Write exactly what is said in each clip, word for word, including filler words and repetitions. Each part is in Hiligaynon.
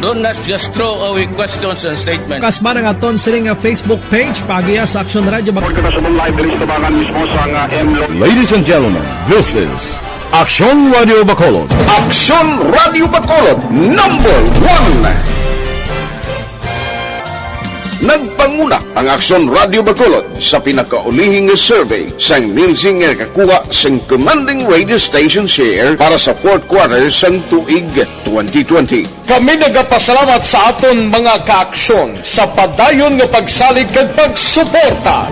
Do not just throw away questions and statements. Kasman ang aton sini nga Facebook page, paagiha sa Aksyon Radio Bac- Report kita sa live diri sa Tabangan mismo sa nga M Lo. Ladies and gentlemen, this is Aksyon Radio Bacolod. Aksyon Radio Bacolod, number one. Nagpanguna ang Aksyon Radio Bacolod sa pinakaulihing nga survey sang Nielsen nga nakakuha sang commanding radio station share para sa fourth quarter sang tuig twenty twenty. Kami nagapasalamat sa aton mga kaaksyon sa padayon nga pagsalig kag pagsuporta.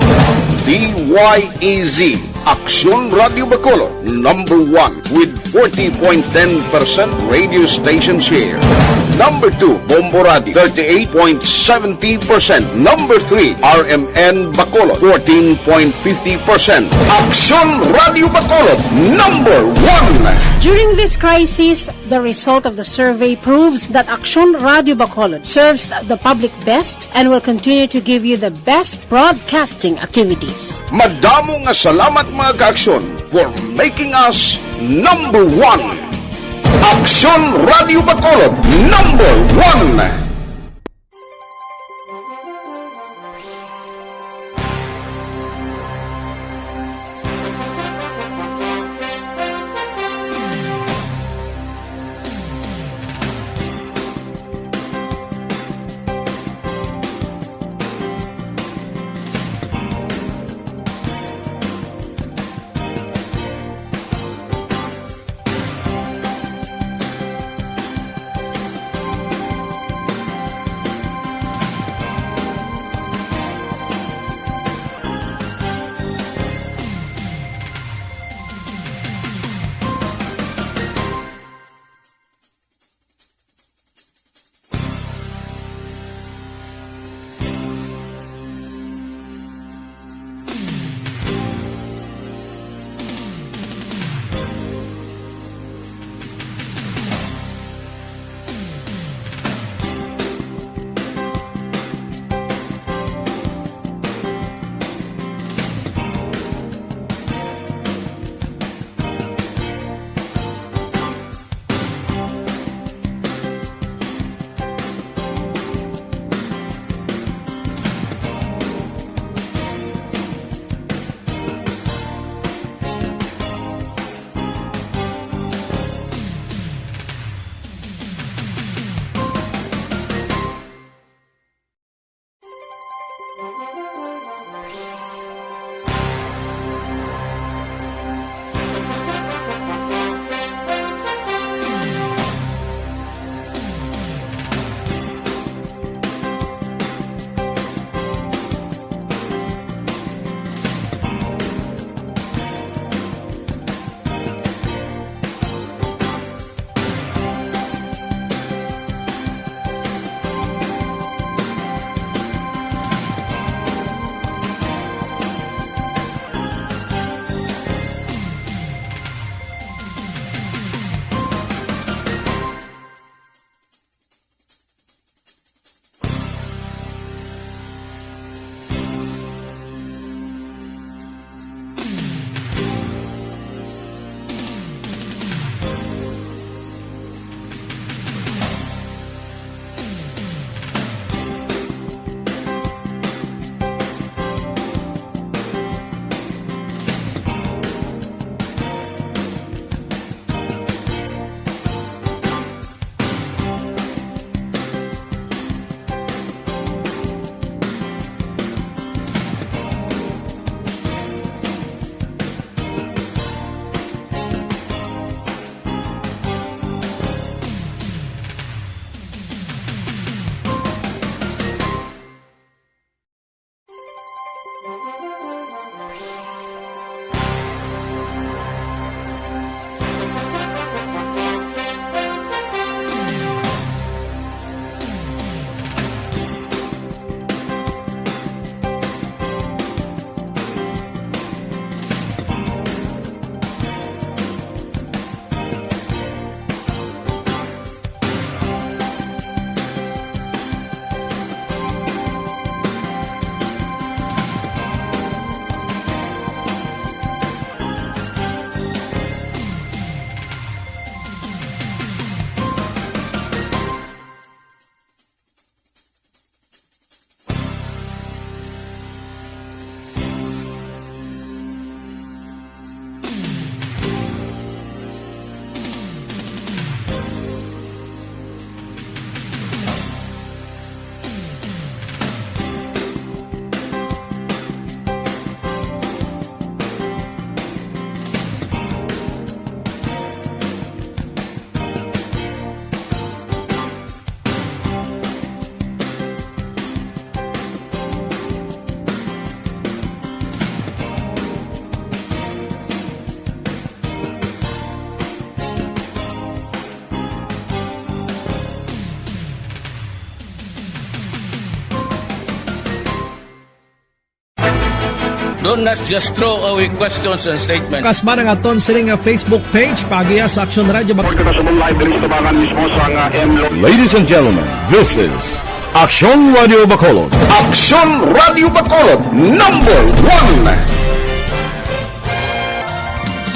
D Y E Z, Aksyon Radio Bacolod, number one with forty point ten percent radio station share. Number two, Bombo Radio, thirty-eight point seventy percent. Number three, R M N Bacolod, fourteen point fifty percent. Aksyon Radio Bacolod, number one. During this crisis, the result of the survey proves that Aksyon Radio Bacolod serves the public best and will continue to give you the best broadcasting activities. Madamo nga salamat, mga kaaksyon, for making us number one. Aksyon Radio Bacolod, number one. Don't not just throw away questions and statements. Kasma ang aton sini nga Facebook page, paagiha sa Aksyon Radyo Bacolod. Kita sa live diri sa tabangan mismo sa nga M Lo. Ladies and gentlemen, this is Aksyon Radyo Bacolod. Aksyon Radyo Bacolod, number one.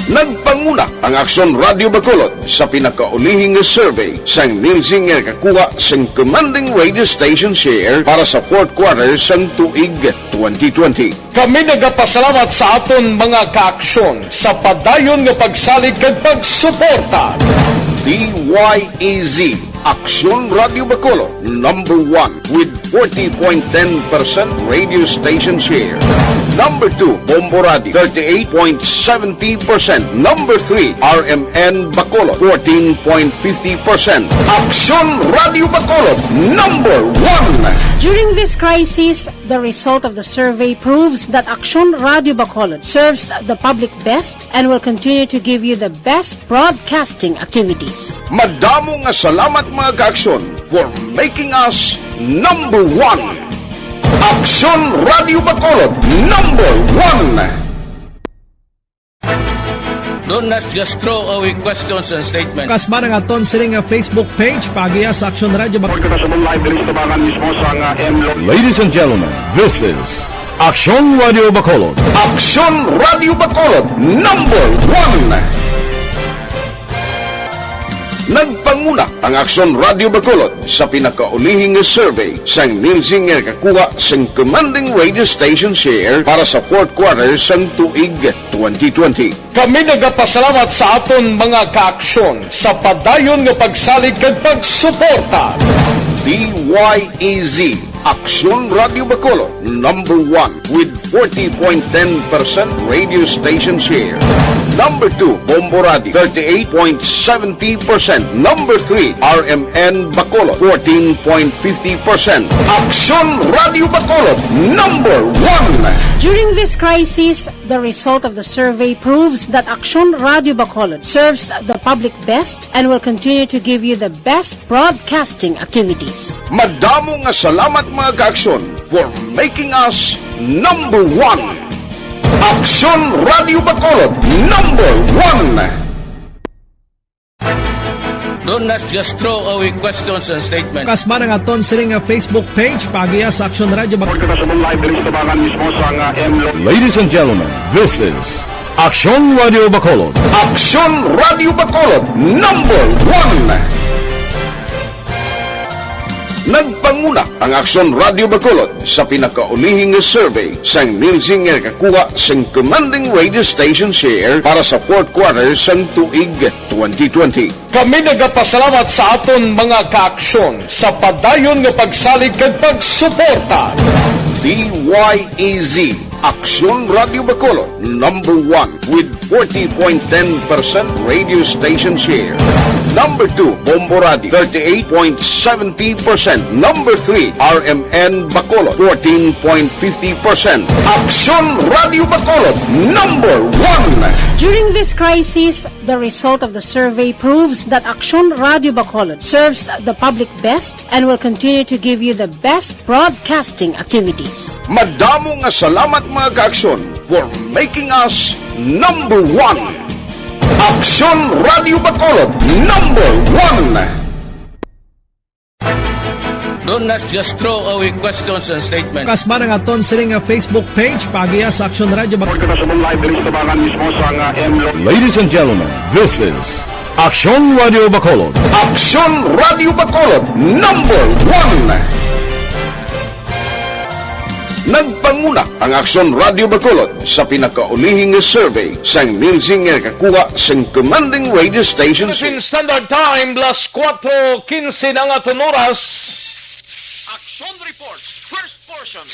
Nagpanguna ang Aksyon Radyo Bacolod sa pinakaulihing survey sang Nielsen nga nakakuha sang commanding radio station share para sa fourth quarter sang tuig twenty twenty. Kami nagapasalamat sa aton mga kaaksyon sa padayon nga pagsalig kag pagsuporta. D Y E Z, Aksyon Radyo Bacolod, number one with forty point ten percent radio station share. Number two, Bombo Radio, thirty-eight point seventy percent. Number three, R M N Bacolod, fourteen point fifty percent. Aksyon Radyo Bacolod, number one. During this crisis, the result of the survey proves that Aksyon Radyo Bacolod serves the public best and will continue to give you the best broadcasting activities. Madamo nga salamat, mga kaaksyon, for making us number one. Aksyon Radyo Bacolod, number one. Don't not just throw away questions and statements. Kasma ang aton sini nga Facebook page, paagiha sa Aksyon Radyo Bacolod. Kita sa live diri sa tabangan mismo sa nga M Lo. Ladies and gentlemen, this is Aksyon Radyo Bacolod. Aksyon Radyo Bacolod, number one. Nagpanguna ang Aksyon Radyo Bacolod sa pinakaulihing survey sang Nielsen nga nakakuha sang commanding radio station share para sa fourth quarter sang tuig twenty twenty. Kami nagapasalamat sa aton mga kaaksyon sa padayon nga pagsalig kag pagsuporta. D Y E Z, Aksyon Radyo Bacolod, number one with forty point ten percent radio station share. Number two, Bombo Radio, thirty-eight point seventy percent. Number three, R M N Bacolod, fourteen point fifty percent. Aksyon Radyo Bacolod, number one. During this crisis, the result of the survey proves that Aksyon Radyo Bacolod serves the public best and will continue to give you the best broadcasting activities. Madamo nga salamat, mga kaaksyon, for making us number one. Aksyon Radyo Bacolod, number one. Don't not just throw away questions and statements. Kasma ang aton sini nga Facebook page, paagiha sa Aksyon Radyo Bacolod. Kita sa live diri sa tabangan mismo sa nga M Lo. Ladies and gentlemen, this is Aksyon Radyo Bacolod. Aksyon Radyo Bacolod, number one. Nagpanguna ang Aksyon Radyo Bacolod sa pinakaulihing survey sang Nielsen nga nakakuha sang commanding radio station share para sa fourth quarter sang tuig twenty twenty. Kami nagapasalamat sa aton mga kaaksyon sa padayon nga pagsalig kag pagsuporta. D Y E Z, Aksyon Radyo Bacolod, number one with forty point ten percent radio station share. Number two, Bombo Radio, thirty-eight point seventy percent. Number three, R M N Bacolod, fourteen point fifty percent. Aksyon Radyo Bacolod, number one. During this crisis, the result of the survey proves that Aksyon Radyo Bacolod serves the public best and will continue to give you the best broadcasting activities. Madamo nga salamat, mga kaaksyon, for making us number one. Aksyon Radyo Bacolod, number one. Don't not just throw away questions and statements. Kasma ang aton sini nga Facebook page, paagiha sa Aksyon Radyo Bacolod. Kita sa live diri sa tabangan mismo sa nga M Lo. Ladies and gentlemen, this is Aksyon Radyo Bacolod. Aksyon Radyo Bacolod, number one. Nagpanguna ang Aksyon Radyo Bacolod sa pinakaulihing survey sang Nielsen nga nakakuha sang commanding radio station. Philippine Standard Time, las kuwatro quince na nga aton oras. Action Report, first portion.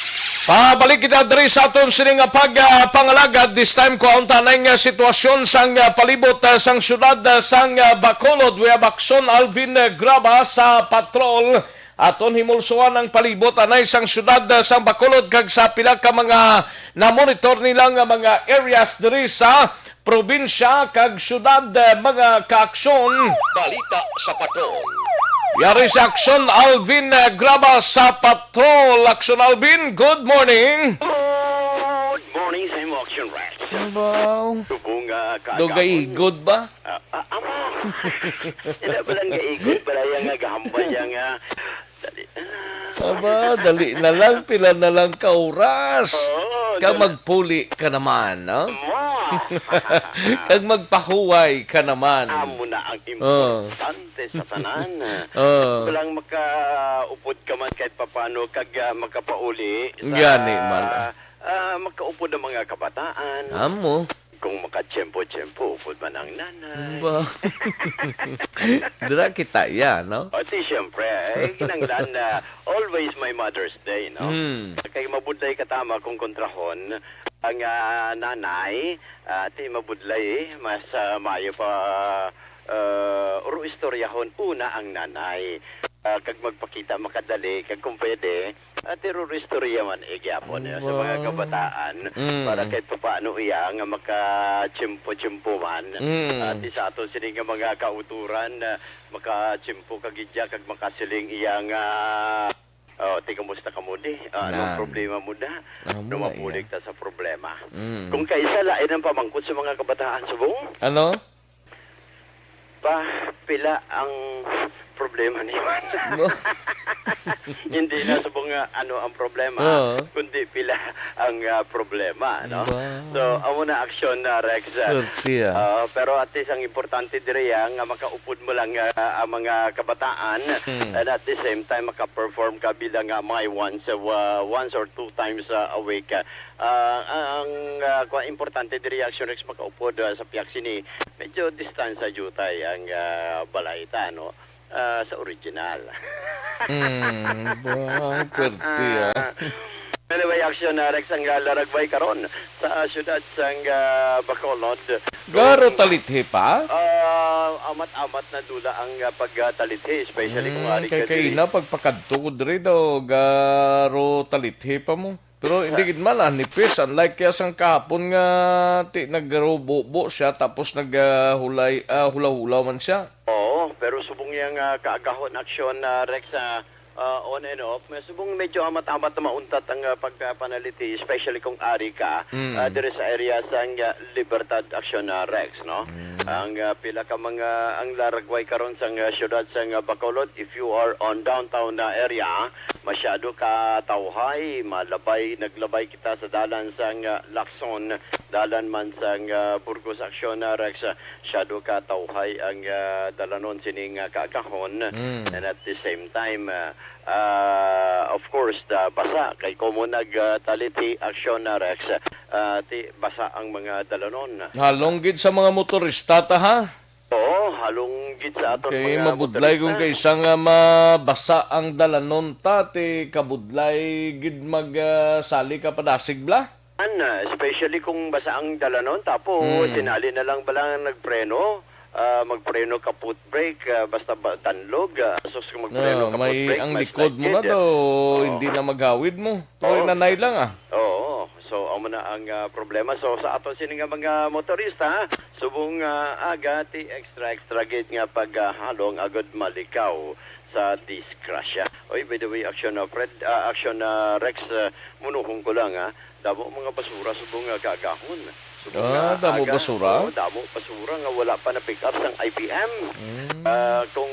Pabalik kita diri sa aton sini nga pag, ah, pangalagad. This time, kuhaon ta na nga sitwasyon sang, ah, palibot, ah, sang syudad, ah, sang, ah, Bacolod. We have Akson Alvin, ah, Graba sa patrol. Aton himulsoan ang palibot anay sang syudad, ah, sang Bacolod kag sa pila ka mga namonitor nila nga mga areas diri sa probinsya kag syudad, ah, mga kaaksyon. Balita sa Patrol. Yari sa Aksyon Alvin, ah, Graba sa Patrol. Aksyon Alvin, good morning. Good morning sa Action Rex. Baw. Subong nga kaagahon. Dugay igod ba? Ah, ah, amo. Ina ba lang gaigod, balaya nga gahambal niya nga, dali na. Aba, dali na lang, pila na lang ka oras. Oo, Kag dali. Magpuli ka naman, no? Mo. Kag magpahuway ka naman. Amo na ang Oh. Importante sa tanan. Oh. Walang makaupod ka man kahit papano kag, ah, makapauli sa, Gani man, ah. Ah, makaupod ang mga kabataan. Amo. Kung makatiyempo-tiyempo, upod man ang nanay. Ba? Dira kita, ya, no? O, di, siyempre, eh, kinanglan na always may Mother's Day, no? Hmm. Kay mabudlay ka tama kung kontrahon ang, ah, nanay, ah, di mabudlay, eh, mas, ah, maayo pa, ah, uro istoryahon una ang nanay. Ah, kag magpakita makadali, kag kung pwede, ah, terroristorya man, eh, gyapon, eh, sa mga Wow. kabataan, Mm. para kahit papaano iya nga makatsimpo-tsimpo man. Mm. At sa ato sini nga mga kauturan, ah, makatsimpo ka gid ya, kag makasiling iya nga, "Oh, ti, kumusta ka mo di? Ah, anong Nan. problema mo da?" Amo Ano na iya. mabulig ta sa problema? Mm. Kung kaisa lain ang pamangkot sa mga kabataan, subong? Ano? Pa, pila ang problema ni Juan? No. Hindi na subong nga ano ang problema, Oo. kundi pila ang, ah, problema, no? Ba? So, amo na aksyon na, Rex, ah. Swerte, ah. Ah, pero at least ang importante diri, ah, nga makaupod mo lang, ah, ang mga kabataan, Hmm. and at the same time, maka-perform ka bilang, ah, my once, ah, once or two times, ah, a week, ah. Ah, ang, ah, kwa-, importante diri, aksyon, Rex, makaupod, ah, sa pihak sini, medyo distansya jutay ang, ah, balay ta, no? Ah, sa original. Mm, wow, pwerte, ah. Anyway, aksyon na, Rex, ang, ah, laragway karon sa, ah, siyudad sang, ah, Bacolod. Garo Kung, talithi pa? ah, amat-amat na dula ang, ah, pagtalithi, especially kung Mm, ari kay ka diri. kaina, pagpakadto ko diri daw, garo talithi pa mo. Pero hindi gid man, ah, nipis. Unlike kaya sang kahapon nga ti-, nagrubo-bo siya, tapos nag, ah, hulay, ah, hulaw-hulaw man siya. Oo, pero subong yang, ah, kaagahon aksyon, ah, Rex, ah, ah, on and off, may subong medyo amat-amat na mauntat ang, ah, pagpanaliti, especially kung ari ka, Mm. ah, diri sa area sang, ah, Libertad aksyon, ah, Rex, no? Mm. Ang, ah, pila ka mga, ang laragway karon sang, ah, siyudad sang, ah, Bacolod, if you are on downtown na area, masyado ka tawhay, malabay, naglabay kita sa dalan sang, ah, Lacson, dalan man sang, ah, Burgos aksyon, ah, Rex, ah, masyado ka tawhay ang, ah, dalanon sining, ah, kaagahon. Mm. And at the same time, ah, ah, of course, the basa, kay komo nag, ah, talithi aksyon, ah, Rex, ah, ti basa ang mga dalanon. Halong gid sa mga motorista ta, ha? Oo, halong gid sa aton Kay mga mabudlay kung motorista. Kaisa nga mabasa ang dalanon ta, ti kabudlay gid mag, ah, sali ka padasig bala. An, ah, especially kung basa ang dalanon, tapos Hmm. sinali na lang bala nagpreno, ah, magpreno ka foot brake, ah, basta ba, danlog, ah, sus, kung magpreno No, ka foot may brake, ang may likod slide mo na gid. daw, Oo. hindi na maghawid mo. Pero Oo. nanay lang, ah. Oo. So, amo na ang, ah, problema. So, sa ato sini nga mga motorista, subong, ah, aga, ti extra, extra gid nga paghalong agud malikaw sa disgrasya. Oy, by the way, aksyon na Fred, ah, aksyon na Rex, ah, munuhong ko lang, ah. Damo mga basura subong nga kaagahon. Subong Ah, nga damo aga, basura? Oo, damo basura nga wala pa na-pick up sang I P M. Mm. Ah, kung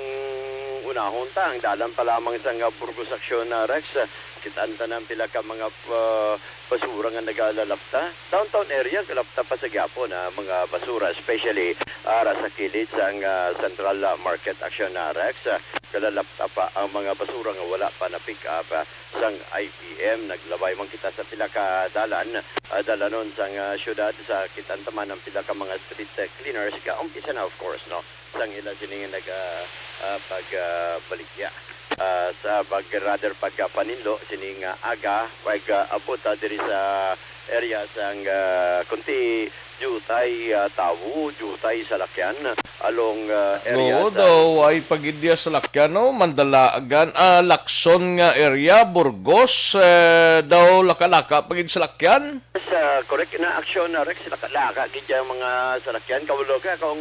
unahon ta, ang dalan pa lamang sang, ah, Burgos aksyon na Rex, ah, kitaan ta na ang pila ka mga, ah, basura nga nagalalapta. Downtown area, galapta pa sa gyapon, ah, mga basura, especially, ah, ara sa kilid sang, ah, Central, ah, Market aksyon na Rex, ah, galalapta pa ang mga basura nga wala pa na-pick up, ah, sang I P M. Naglabay man kita sa pila ka dalan, ah, dalanon sang, ah, siyudad, sa kitaan ta man ang pila ka mga street, ah, cleaners. Kaumpisa na, of course, no, sang ila sini nga nag, ah, ah, pag, ah, baligya. Ah, sa pag, rather, pagpaninlo sini nga aga, pag, ah, abot, ah, diri sa area sang, ah, kunti jutay, ah, tawo, jutay salakyan along, ah, area Oo sa daw, ay pagidya salakyan, no? Mandalagan, ah, Lacson nga area, Burgos, eh, daw laka-laka pagid salakyan. Sa correct na aksyon na Rex, laka-laka gid ang mga salakyan. Kabalo ka kung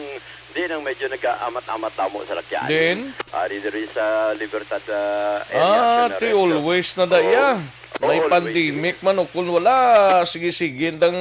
di nang medyo nag-aamat-amat damo salakyan. Din? Ari diri sa Libertad, ah, area, Ah, aksyon na ti Rex, no? always na da Oo. iya. may Oo, pandemic man o kung wala, sige-sige ang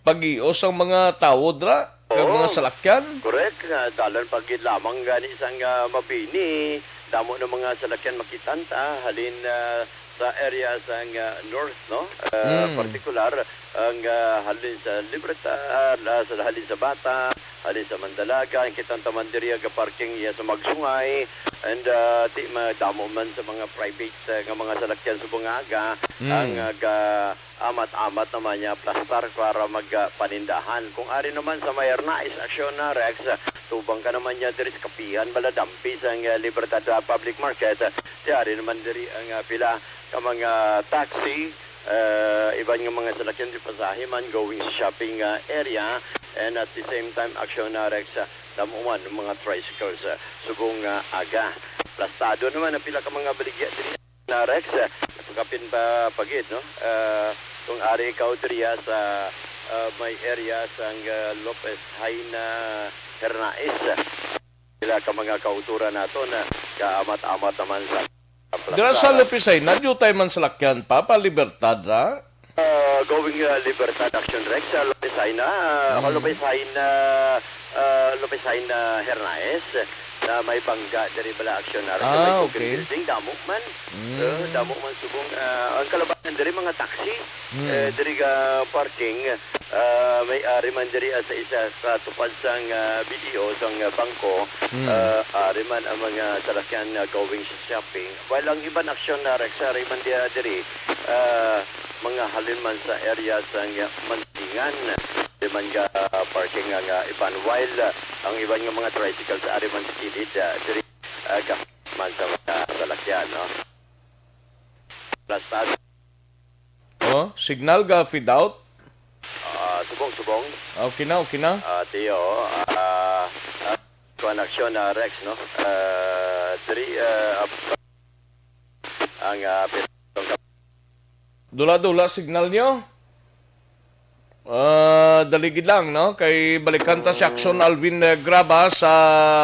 pag-ios ang mga tawo dra, kag Oo. mga salakyan. Correct, nga dalan pa gid lamang gani sang, ah, Mabini, damo na mga salakyan makitan ta, halin, ah, sa area sang, ah, north, no? Ah, Mm. Partikular ang, ah, halin sa Libertad, ah, sa halin sa Bata, halin sa Mandalaga, ang kitan ta man diri nga parking iya sa Magsungay, and, ah, di madamo man sa mga private, ah, nga mga salakyan subong nga aga, Mm. ang, ah, ga-, amat-amat naman niya plastar para mag, ah, panindahan. Kung ari naman sa may Arnais, Aksyon na Rex, ah, tubang ka naman niya diri sa Kapihan, Baladampi, sa, ah, Libertad, ah, Public Market. Ah, di ari naman diri ang, ah, pila ka mga taxi, ah, iban nga mga salakyan di pasahe man going sa shopping, ah, area. And at the same time, Aksyon na Rex, ah, damo man ang mga tricycles, ah, subong, ah, aga. Plastado naman ang pila ka mga baligya diri na Rex, eh, kapin pa pagid, no? Ah, kung ari ikaw diriya sa, ah, may area sang, ah, Lopez Jaena, Hernaez, sila ka mga kauturan nato na kaamat-amat naman sa Dira sa Lopez Jaena, diutay man salakyan pa, pa Libertad, ha? Ah, going, ah, Libertad Action Rex, sa Lopez Jaena, ah, Mm. Lopez Jaena, ah, Lopez Jaena Hernaez, na may bangga diri bala aksyon na rin sa Ah, may okay. Building, damo man. Mm. Eh, damo man subong, ah, ang kalabanan diri mga taxi, Mm. eh, diri ka parking, ah, may ari man diri, ah, sa isa ka tupad sang, ah, B D O sang, ah, bangko, Mm. ah, ari man ang mga salakyan nga going sa shopping. While ang iban aksyon na Rex, ari man diya diri, ah, mga halin man sa area sang Mandingan, di man ka parking nga, nga iban. While, ah, ang iban nga mga tricycles, ari man sa kilid, ah, diri, ah, ka man sa mga salakyan, no? Plastado. Oh, signal ga fade out? Ah, subong, subong. Okay na, okay na. Ah, Tio, ah, ah, kuwan aksyon na Rex, no? Ah, diri, ah, ap-, ang, ah, pit-, Dula-dula signal nyo? Ah, daligid lang, no? Kay balikan ta si Action Alvin, eh, Graba sa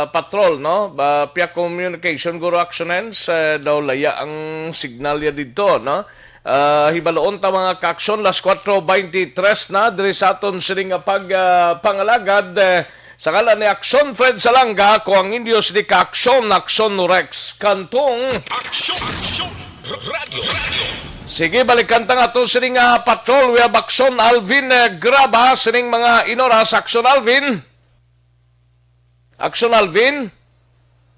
patrol, no? Ba, Pia Communication, Guro Action Ends, eh, daw laya ang signal ya didto, no? Ah, hibaloon ta, mga ka-aksyon, las kuwatro beintitres na diri sa aton sini nga pag, ah, pangalagad, eh, sa ngalan ni Aksyon Fred Salanga, ko ang inyo sini ka-aksyon, Aksyon Rex Cantong. Aksyon, aksyon, radyo, radyo. Sige, balikan ta nga to sining, ah, patrol. We have Aksyon Alvin, eh, Graba, sining mga inoras, Aksyon Alvin. Aksyon Alvin?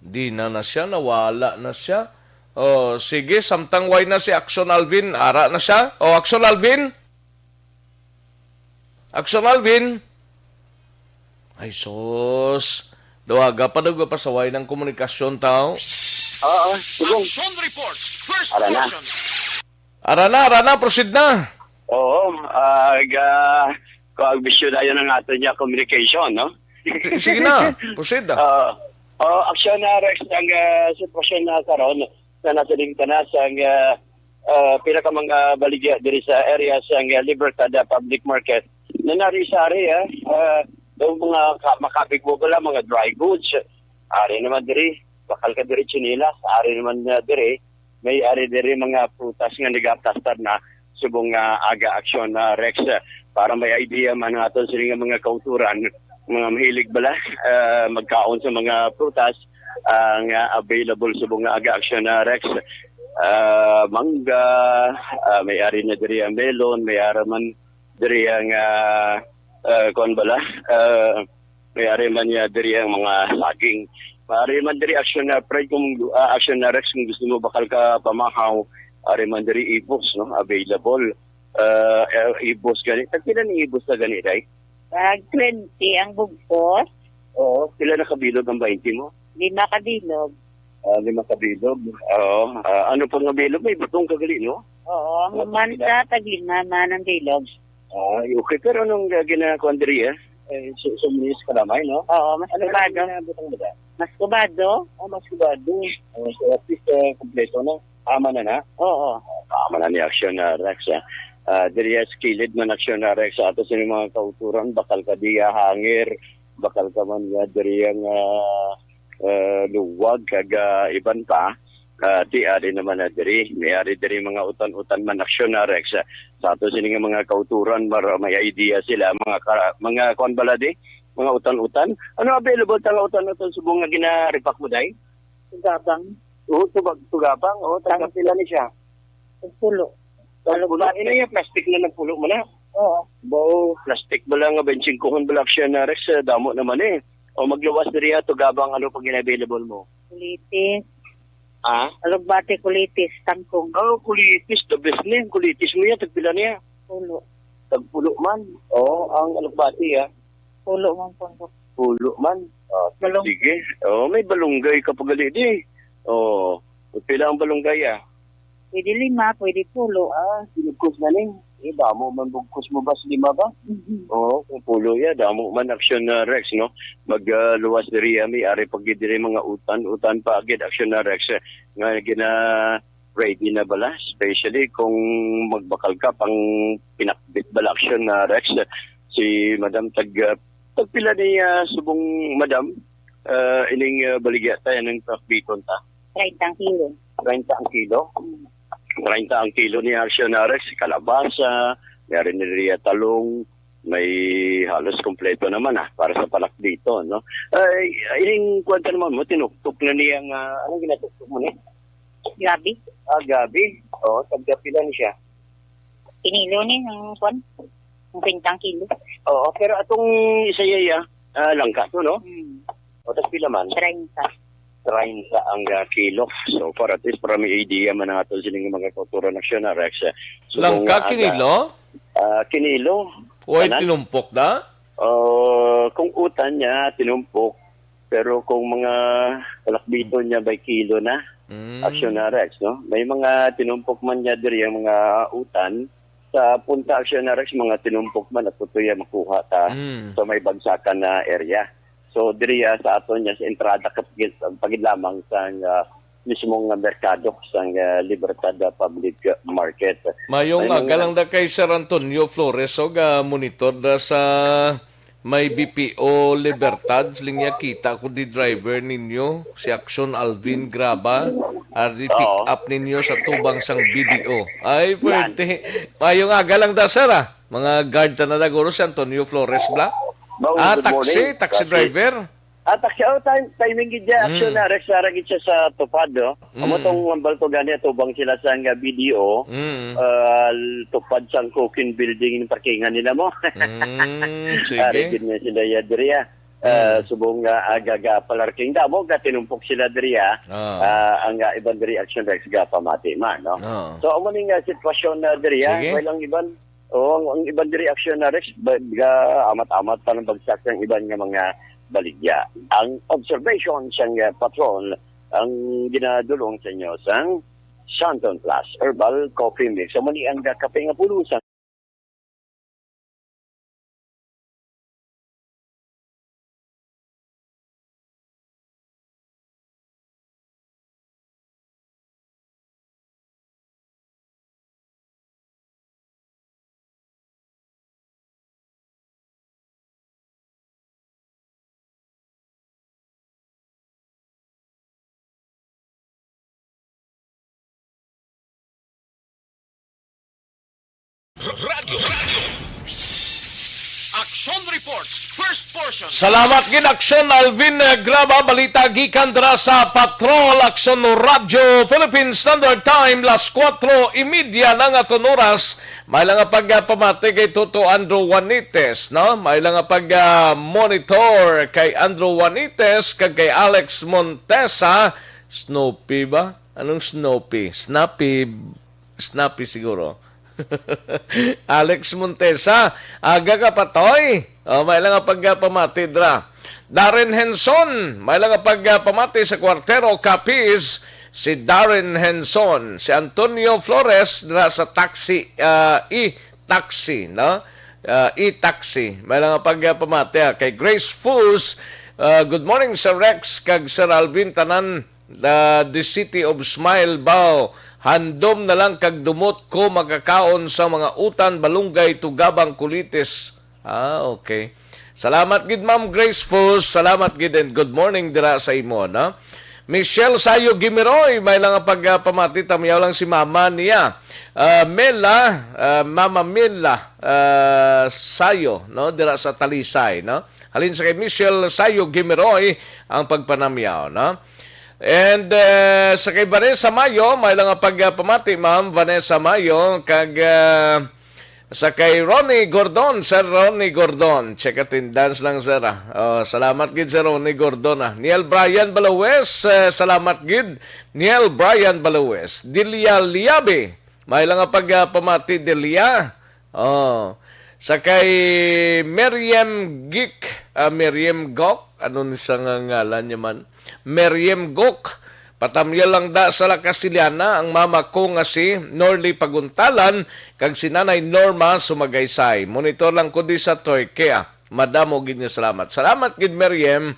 Di na na siya, nawala na siya. Oh, sige, samtang way na si Aksyon Alvin, ara na siya. Oh, Aksyon Alvin? Aksyon Alvin? Ay, sus. Dawaga pa, dawaga pa sa way ng komunikasyon, tao. Oo, subong. Action report. First Ara na. Portion. Ara na, ara na, proceed na. Oo, ah, ga-, kung bisyo na yun ang ato niya communication, no? Sige na, proceed na. Ah, oh, aksyon na, Rex, ang, ah, sitwasyon na karon na nasiling ka na sa, ah, ah, pila ka mga baligya diri sa area sa, ah, Libertad, ah, Public Market. Na nari sa ari, ah, ah, yung mga ka-, makabig mo pala, mga dry goods, ari naman diri, bakal ka diri, tsinelas, ari naman, ah, diri, may ari diri mga prutas nga nagaplastar na subong nga aga aksyon na Rex, eh, para may idea man ang aton sini nga mga kauturan, mga mahilig bala, eh, magkaon sa mga prutas, ah, nga available subong nga aga aksyon na Rex. Ah, mangga, ah, may ari na diri ang melon, may ara man diri ang, ah, ah, kuwan bala, ah, may ari man niya diri ang mga saging. May ari man diri action na Fred kung, ah, action na Rex kung gusto mo bakal ka pamahaw, ari man diri ibos, no, available. Ah, eh, ibos gani. Tagpila ni ibos na gani, day? Tag twenty ang bugkos. Oo, pila na kabilog ang bainte mo? Lima kabilog. Ah, lima kabilog. Oo. Ah, ano pa nga bilog? May butong ka gali, no? Oo, ang manta, tag lima man ang bilog. Ah, okay. Pero anong, ah, ginagawa diri, eh? Eh, su-, sumulis ka naman, no? Oo, mas kubado. Ano ang ginabutang mo dyan? Mas kubado. Ah, mas kubado. Oh, so at least, eh, kompleto na. Tama na na? Oo. Tama na ni Action na Rex, ah. Ah, diri sa kilid man Action na Rex, ato sa mga kauturan, bakal ka diya hangir, bakal ka man nga diri ang, ah, ah, luwag, kag, ah, iban pa. Ah, ti ari naman na diri, may ari diri mga utan-utan man aksyon na Rex. Ah, sa ato sini nga mga kauturan, mar-, may idea sila, mga ka-, mga kuan bala di, mga utan-utan. Ano available ta nga utan-utan subong nga ginarepack mo, day? Tugabang. Oo, tubag, tugabang. Oo, taga Tang- pila ni siya? Tagpulo. Tagpulo. Alugbati. Ina yung plastic na nagpulo mo na. Oo. Bao, plastic bala nga, twenty-five bala aksyon na Rex, eh, damo naman eh. O magluwas diri ha, tugabang, ano pag available mo? Kulitis. Ha? Alugbati, kulitis, tangkong. Oh, kulitis, the best ni. Kulitis mo yan, tagpila niya? Pulo. Tagpulo man. Oh, ang alugbati, ah. Pulo man po. Pulo man. Ah, Balong- sige. Oh, may balunggay ka pagali di. Oh, pila ang balunggay, ah? Pwede lima, pwede pulo. Ah, sinugkos na ni. Eh, damo man bugkos mo ba sa lima ba? Mhm. Oo, kung pulo ya, damo man aksyon na Rex, no? Mag, ah, luwas diri, ah, may ari pag diri mga utan, utan pa agad aksyon na Rex, eh, nga gina ready na bala, especially kung magbakal ka pang pinakbit bala aksyon na Rex, eh, si Madam tag, ah, tagpila ni, ah, subong Madam, ah, ining, ah, baligya ta, ining pakbiton ta? Treinta ang kilo. Treinta ang kilo? Mm. Treinta ang kilo ni aksyon na Rex, kalabasa, may ari ni Ria talong, may halos kompleto naman, ah, para sa palakbiton, no? Ay, ining kwenta naman mo, tinuktok na niya nga, anong ginatuktok mo ni? Gabi. Ah, gabi. Oo, tagpila ni siya? Kinilo ni ang kwan, ang kwenta ang kilo. Oo, pero atong isa iya, ah, langka to, no? Hmm. O, tagpila man? Treinta. Treinta ang, ah, kilo. So far, at least, para may idea man ang aton sining mga kauturan aksyon na Rex. So, Langka, kung, ah, kinilo? Ah, kinilo. Uy, Tanan? Tinumpok da? Oh, kung utan niya, tinumpok. Pero kung mga palakbiton niya, by kilo na. Mm. Aksyon na Rex, no? May mga tinumpok man niya diri ang mga utan. Sa punta aksyon na Rex, mga tinumpok man at tutuya makuha ta Mm. sa may bagsakan na area. So, diri, ah, sa aton niya, sa entrada, kapagid, pagid lamang sa, ah, mismong, ah, merkado, sa, ah, Libertad, ah, Public Market. Mayong May mga aga lang da kay Sir Antonio Flores, og, ah, monitor da sa may B P O Libertad, linya kita ko di driver ninyo, si Action Alvin Graba, ari pick Oo. up ninyo sa tubang sang B D O. Ay, Yan. Pwerte. Mayong aga lang da, sir, ah. Mga guard ta na da, guro, si Antonio Flores, bla? Mao, Ah, good taxi, morning. Taxi Taxi. driver. Ah, taxi, oh, time, timing gid dya. Action Mm. na, Rex, ara gid siya sa tupad, no? Amo Mm. tong hambal ko gani, tubang sila sa nga B D O, Mm. ah, tupad sang cooking building yung parkingan nila mo. Mm, sige. Ari gid niya sila ya diri, ah. Ah, Mm. subong nga aga ga palarking damo, ga tinumpok sila diri, ah. Ah. Ah, ang, ah, iban diri action, Rex, ga pamati man, no? Ah. So, amo ni nga sitwasyon na diri, ah. Sige. May lang iban, Oo, ang, ang iban diri aksyon na Rex, ba-, ga-, amat-amat pa ng bagsak ng iban nga mga baligya. Ang observation sang, eh, patrol ang ginadulong sa inyo sang Santon Plus Herbal Coffee Mix. Amo ni ang kape nga puno sa Radyo. Action Report, first portion. Salamat gid, Action Alvin, eh, Graba. Balita gikan dira sa Patrol, Action Radyo, Philippine Standard Time, las kuwatro y media na nga aton oras. May lang nga pagpamati kay Toto Andrew Juanites, no? May lang nga pag, ah, monitor kay Andrew Juanites kag kay Alex Montesa. Snoopy ba? Anong Snoopy? Snappy. Snappy siguro. Alex Montesa, aga ka, Patoy. Oh, may lang nga pagpamati dra. Darren Henson, may lang nga pagpamati sa Kwartero, Capiz. Si Darren Henson, si Antonio Flores dra sa taxi, ah, e-taxi, no? Ah, e-taxi. May lang nga pagpamati, ah, kay Grace Fus. Ah, good morning, Sir Rex kag Sir Alvin, tanan. The, the City of Smile, Bao. Handom na lang kag dumot ko makakaon sa mga utan, balunggay, tugabang, kulitis. Ah, okay. Salamat gid, Ma'am Grace Fus. Salamat gid and good morning dira sa imo, no? Michelle Sayo Gimiroy, may lang nga pagpamati, tamyaw lang si mama niya. Ah, Mela, ah, Mama Mela, ah, Sayo, no, dira sa Talisay, no? Halin sa kay Michelle Sayo Gimiroy ang pagpanamyaw, no? And, eh, sa kay Vanessa Mayo, may lang nga pagpamati, Ma'am Vanessa Mayo, kag, ah, sa kay Ronnie Gordon, Sir Ronnie Gordon. Check attendance lang, sir, ah. Oh, salamat gid, Sir Ronnie Gordon, ah. Niel Brian Baluwes, eh, salamat gid. Niel Brian Baluwes. Delia Liabe, may lang nga pagpamati, Delia. Oh. Sa kay Miriam Gik, ah, Miriam Gok, ano ni sa nga ngalan niya man? Miriam Gok, patamyal lang da sa La Castellana ang mama ko nga si Norly Paguntalan kag si Nanay Norma Sumagaysay. Monitor lang ko di sa Turkey, ah. Madamo gid nga salamat. Salamat gid, Miriam.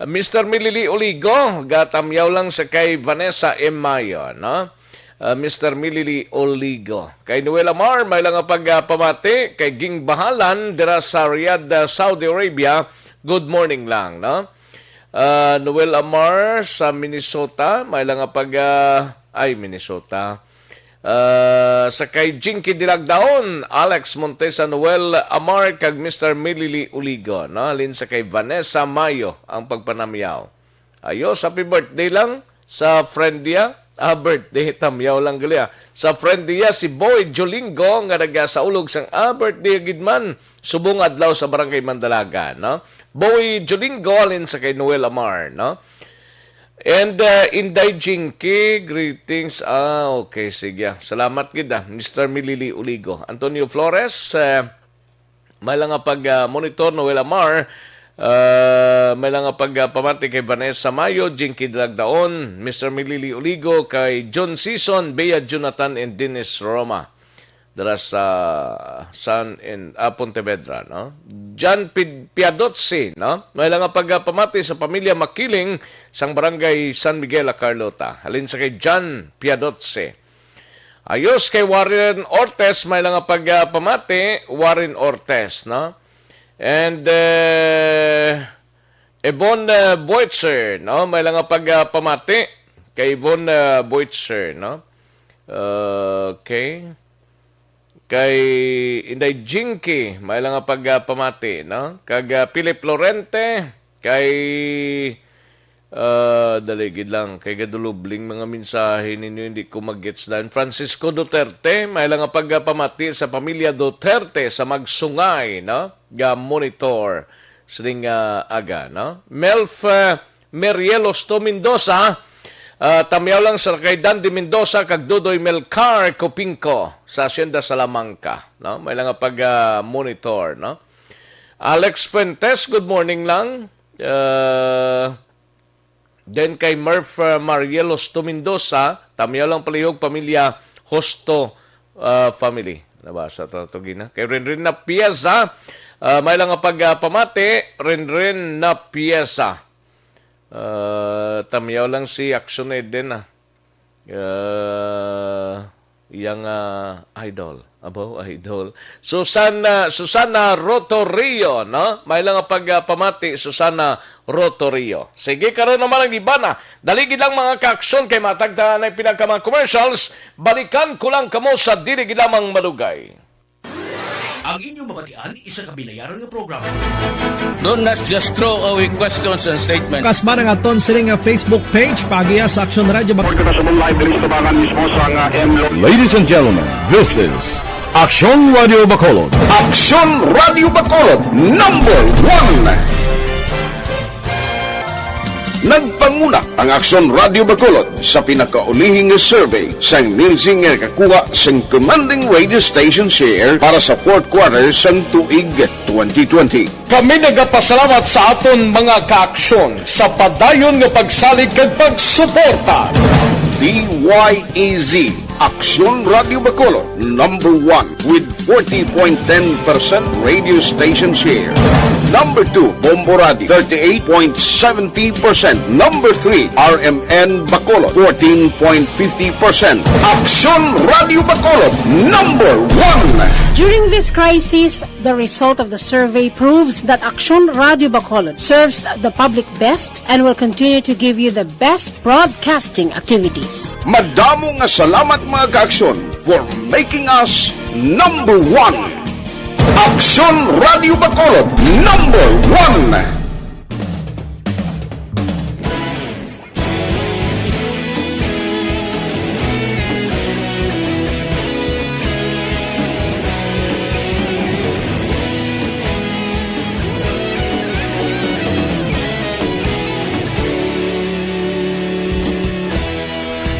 Mister Milili Oligo, gatamyaw lang sa kay Vanessa M. Mayo, no? Ah, Mister Milili Oligo. Kay Noel Amar, may lang nga pagpamati. Kay Ging Bahalan, dira sa Riyadh, ah, Saudi Arabia, good morning lang, no? Ah, Noel Amar sa Minnesota, may lang nga pag, ah, ay, Minnesota. Ah, sa kay Jinky Dilagdaon, Alex Montesa, Noel Amar, kag Mister Milili Uligo, no? Halin sa kay Vanessa Mayo ang pagpanamyaw. Ayos, happy birthday lang sa friend niya. Ah, birthday, tamyaw lang gali, ah. Sa friend niya, si Boy Jolingo, nga nagasaulog sang, ah, birthday gid man. Subong adlaw sa Barangay Mandalaga, no? Boy Jolingo, halin sa kay Noel Amar, no? And, uh, Inday Jinky, greetings. Ah, okay, sige. Salamat gid, ah, Mister Milili Uligo. Antonio Flores, uh, may lang nga pag, ah, monitor, Noel Amar. Uh, may lang nga pag, ah, pamati kay Vanessa Mayo, Jinky Dalagdaon, Mister Milili Uligo, kay John Season, Bea Jonathan, and Dennis Roma. Dira sa San in, ah, Pontevedra, no? John Pid-, Piadotsi, no? May lang nga pagpamati sa pamilya Makiling sang Barangay San Miguel, La Carlota. Halin sa kay John Piadotsi. Ayos kay Warren Ortes, may lang nga pagpamati, Warren Ortes, no? And, eh, Yvonne, eh, Boitzer, no? May lang nga pagpamati kay Yvonne, eh, Boitzer, no? Okay. Kay Inday Jinky, may lang nga pagpamati, no? Kag, ah, Philip Lorente, kay, ah, dali gid lang, kay gadulubling mga mensahe ninyo, hindi ko mag-gets dan. Francisco Duterte, may lang nga pagpamati sa pamilya Duterte sa Magsungay, no? Ga monitor sining, ah, aga, no? Melf, ah, Merielos to Mendoza, ah, tamyaw lang sa kay Dandy Mendoza kag Dodoy Melcar Copinco sa Hacienda Salamanca, no? May lang nga pag, ah, monitor, no? Alex Fuentes, good morning lang. Ah, then kay Murph, ah, Marielos to Mendoza, tamyaw lang palihog pamilya Hosto, ah, family. Nabasa to, to gina. Kay Renren na piyesa, ah, may lang nga pag, ah, pamati, Renren na piyesa. Ah, tamyaw lang si Action Eden, ah. Ah, iyang, ah, idol. Abo, idol. Susana, Susana Rotorio, no? May lang nga pag, ah, pamati, Susana Rotorio. Sige, karon naman ang iba na. Dali gid lang, mga ka-aksyon, kay matagta na pila ka mga commercials. Balikan ko lang kamo sa dili gid lamang madugay. Ang inyong mabatian, isa ka binayaran nga programa. Don't not just throw away questions and statements. Kasma nga aton sini nga Facebook page, paagiha sa Aksyon Radio Bacolod. Report kita sa live diri sa Tabangan mismo sa nga M Lo- Ladies and gentlemen, this is Aksyon Radio Bacolod. Aksyon Radio Bacolod, number one. Nagpanguna ang Aksyon Radio Bacolod sa pinakaulihi nga survey sang Nielsen nga nakakuha sang commanding radio station share para sa fourth quarter sang tuig twenty twenty. Kami nagapasalamat sa aton mga kaaksyon sa padayon nga pagsalig kag pagsuporta. D Y E Z, Aksyon Radio Bacolod, number one with forty point ten percent radio station share. Number two, Bombo Radio, thirty-eight point seventy percent. Number three, R M N Bacolod, fourteen point fifty percent. Aksyon Radio Bacolod, number one. During this crisis, The result of the survey proves that Aksyon Radyo Bacolod serves the public best and will continue to give you the best broadcasting activities. Madamo nga salamat, mga ka-Aksyon, for making us number one. Aksyon Radyo Bacolod, number one.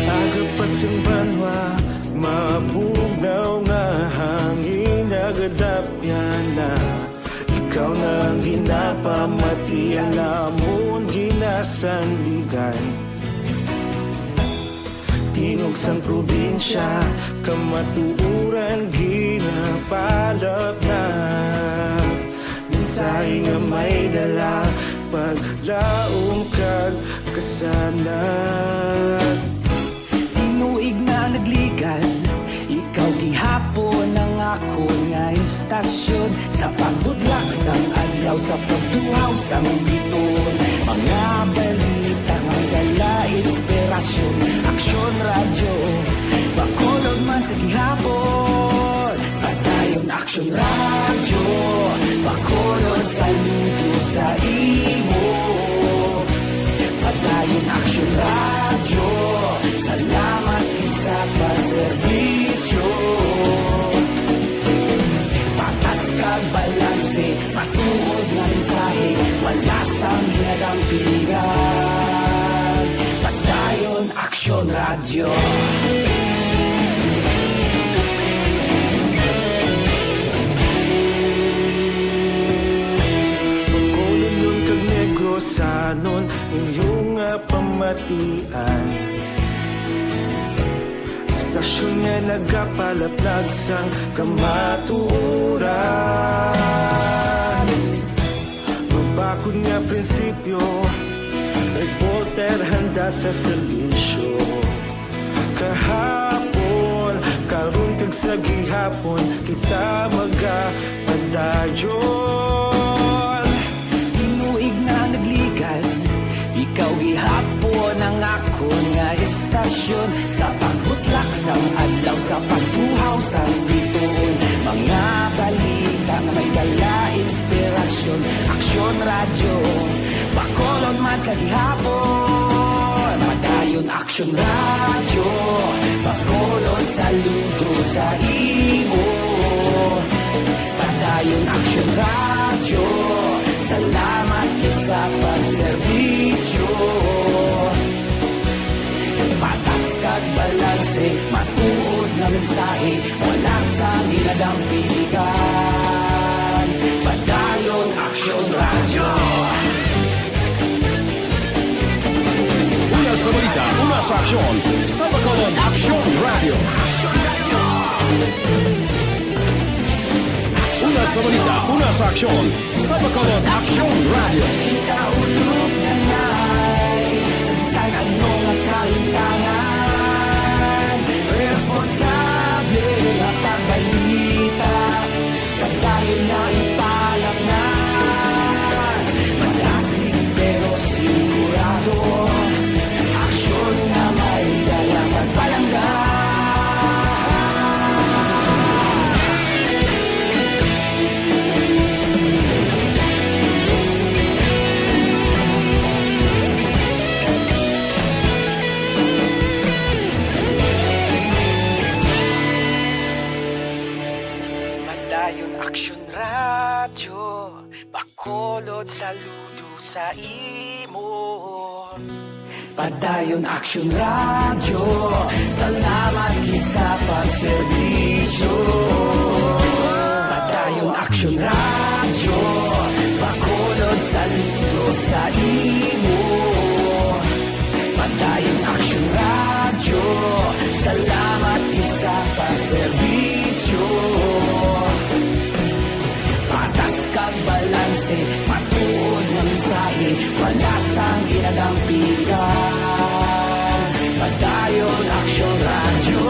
Aga pa sang banwa, mabugnaw nga hangin nagadapyan na. Ikaw na ang ginapamati, ang amon ginasandigan. Tingog sang probinsya, kamatuoran ginapalap na. Mensahe nga may dala, paglaom kag kasanag. Tinuig na nagligad, ikaw gihapon ang akon nga istasyon. Sa pagbudlak sang adlaw, sa pagtuhaw sang biton, mga balita nga dala inspirasyon. Aksyon Radyo Bacolod man sa gihapon. Padayon Aksyon Radyo Bacolod, saludo sa imo. Padayon Aksyon Radyo, salamat gid sa pagserbisyo. Patas kag balanse, matuod nga mensahe, wala sang ginadampigan. Padayon Aksyon Radyo. Bacolodnon kag Negrosanon, inyo nga pamatian. Istasyon nga nagapalaplag sang kamatuoran. Mabakod nga prinsipyo, reporter handa sa serbisyo. Kahapon, karon kag sa gihapon, kita magapadayon. Tinuig na nagligad, ikaw gihapon ang akon nga istasyon. Sa pagbutlak sang adlaw, sa pagtuhaw sang bituon, mga balita nga may dala inspirasyon. Aksyon Radyo Bacolod man sa gihapon. Padayon Aksyon Radyo Bacolod, saludo sa imo. Padayon Aksyon Radyo, salamat gid sa pagserbisyo. Patas kag balanse, matuod nga mensahe, wala sang ginadampigan. Padayon Aksyon Radyo. Una sa balita, una sa aksyon, sa Bacolod Aksyon Radyo. Una sa balita, una sa aksyon, sa Bacolod Aksyon Radyo. Kita ulog na ngay, sa bisan ano nga kahintangan, responsable nga pagbalita. Padayon na ipalapnan, madasig pero sigurado. Aksyon nga may dala kag palangga. Padayon Aksyon Radyo, Bacolod, saludo sa imo. Padayon Aksyon Radyo, salamat gid sa pagserbisyo. Padayon Aksyon Radyo, Bacolod, saludo sa imo. Padayon Aksyon Radyo, salamat gid sa pagserbisyo. Patas kag balanse, matuod nga mensahe, wala sang ginadampigan. Padayon Aksyon Radyo.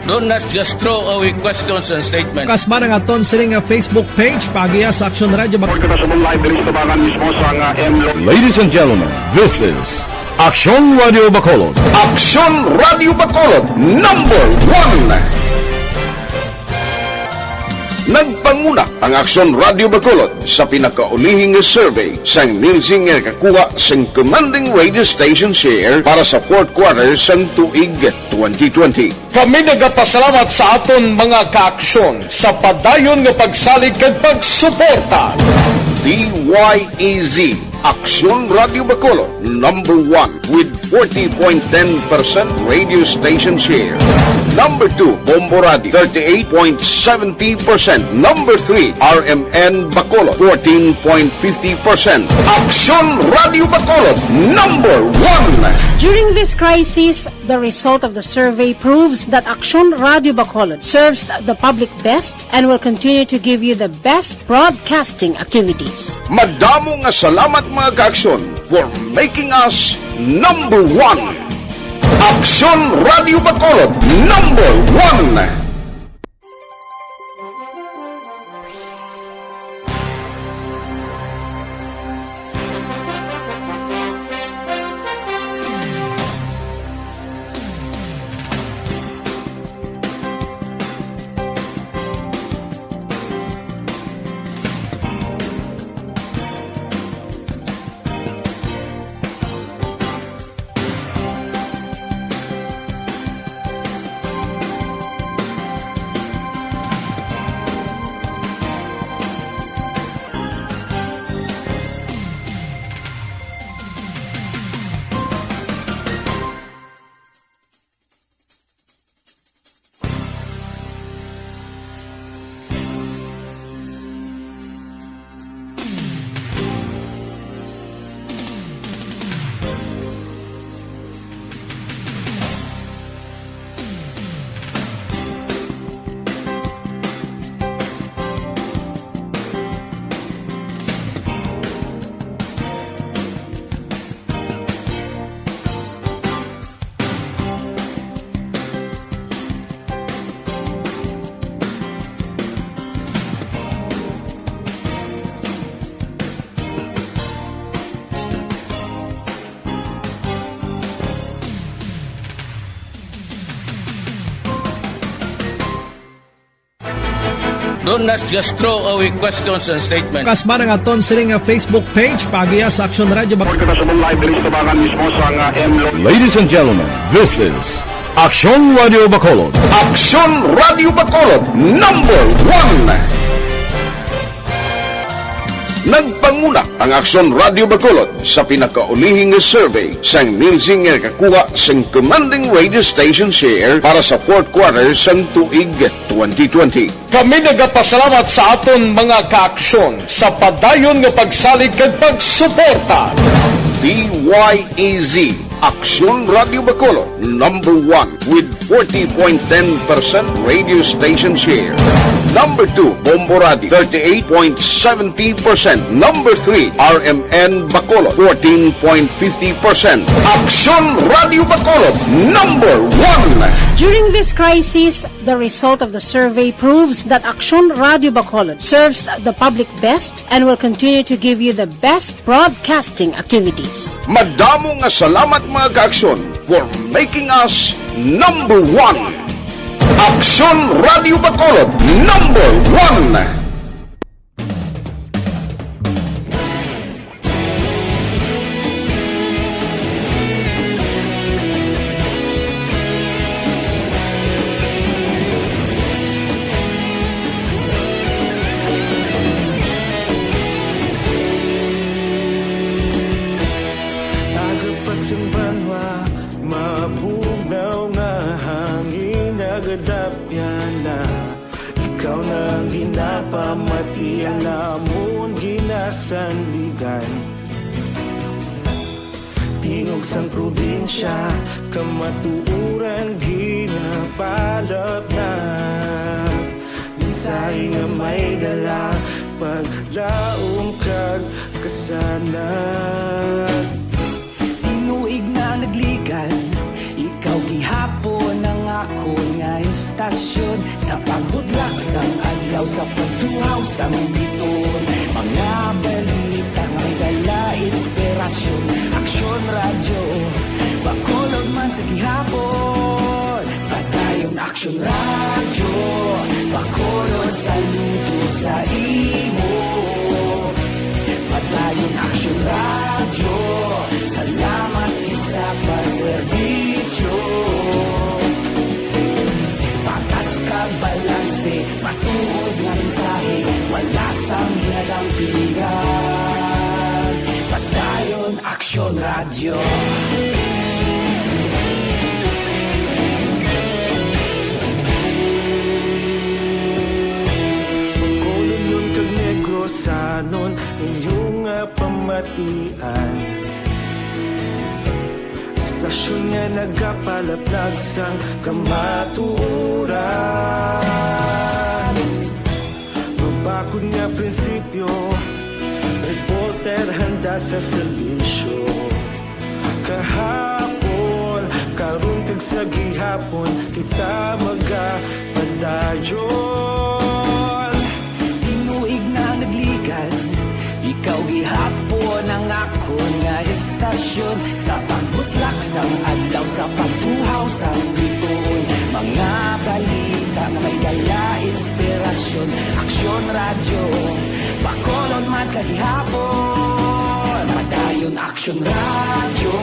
Do not just throw away questions and statements. Kasma ang aton sini nga Facebook page, paagiha sa Aksyon Radio Bac- Report kita sa live diri sa Tabangan mismo sa nga M Lo- Ladies and gentlemen, this is Aksyon Radio Bacolod. Aksyon Radio Bacolod, number one. Nagpanguna ang Aksyon Radio Bacolod sa pinakaulihi nga survey sang Nielsen nga nakakuha sang commanding radio station share para sa fourth quarter sang tuig twenty twenty. Kami nagapasalamat sa aton mga kaaksyon sa padayon nga pagsalig kag pagsuporta. D Y E Z, Aksyon Radio Bacolod, number one with forty point ten percent radio station share. Number two, Bombo Radio, thirty-eight point seventy percent. Number three, R M N Bacolod, fourteen point fifty percent. Aksyon Radio Bacolod, number one. During this crisis, the result of the survey proves that Aksyon Radio Bacolod serves the public best and will continue to give you the best broadcasting activities. Madamo nga salamat, mga kaaksyon, for making us number one. Aksyon Radio Bacolod, number one. Do not just throw away questions and statements. Kasma ang aton sini nga Facebook page, paagiha sa Aksyon Radio Bac- Report kita sa live diri sa Tabangan mismo sa nga M Lo- Ladies and gentlemen, this is Aksyon Radio Bacolod. Aksyon Radio Bacolod, number one. Nagpanguna ang Aksyon Radio Bacolod sa pinakaulihi nga survey sang Nielsen nga nakakuha sang commanding radio station share para sa fourth quarter sang tuig twenty twenty. Kami nagapasalamat sa aton mga kaaksyon sa padayon nga pagsalig kag pagsuporta. D Y E Z, Aksyon Radio Bacolod, number one with forty point ten percent radio station share. Number two, Bombo Radio, thirty-eight point seventy percent. Number three, R M N Bacolod, fourteen point fifty percent. Aksyon Radio Bacolod, number one. During this crisis, the result of the survey proves that Aksyon Radio Bacolod serves the public best and will continue to give you the best broadcasting activities. Madamo nga salamat, mga kaaksyon, for making us number one. Aksyon Radio Bacolod, number one. Aga pa sing banwa, mabugnaw nga hangin nagadapyan na. Ikaw na ang ginapamati, ang amon ginasandigan. Tingog sang probinsya, kamatuoran ginapalapnat. Mensahe nga may dala, paglaom kag kasanag. Tinuig na nagligan, ikaw gihapon ang akon nga Sa pagtuhaw sang biton, mga balita nga may dala inspirasyon. Aksyon Radyo, Bacolod man sa gihapon. Padayon Aksyon Radyo, Bacolod saludo sa imo. Padayon Aksyon Radyo, salamat gid sa pagserbisyo. Patas kag balanse, matuod nga mensahe, wala sang ginadampigan. Padayon Aksyon Radyo. Bacolodnon kag Negrosanon, inyo nga pamatian. Istasyon nga nagapalaplag sang kamatuoran. Mabakod nga prinsipyo, reporter handa sa serbisyo. Kahapon, karon, kag sa gihapon, kita magapadayon. Tinuig na nagligan, ikaw gihapon ang akon nga istasyon. Sa pagbutlak sang adlaw, sa pagtuhaw sang bituon, mga balita nga may dala inspirasyon. Aksyon Radyo, Bacolod man sa gihapon. Padayon Aksyon Radyo,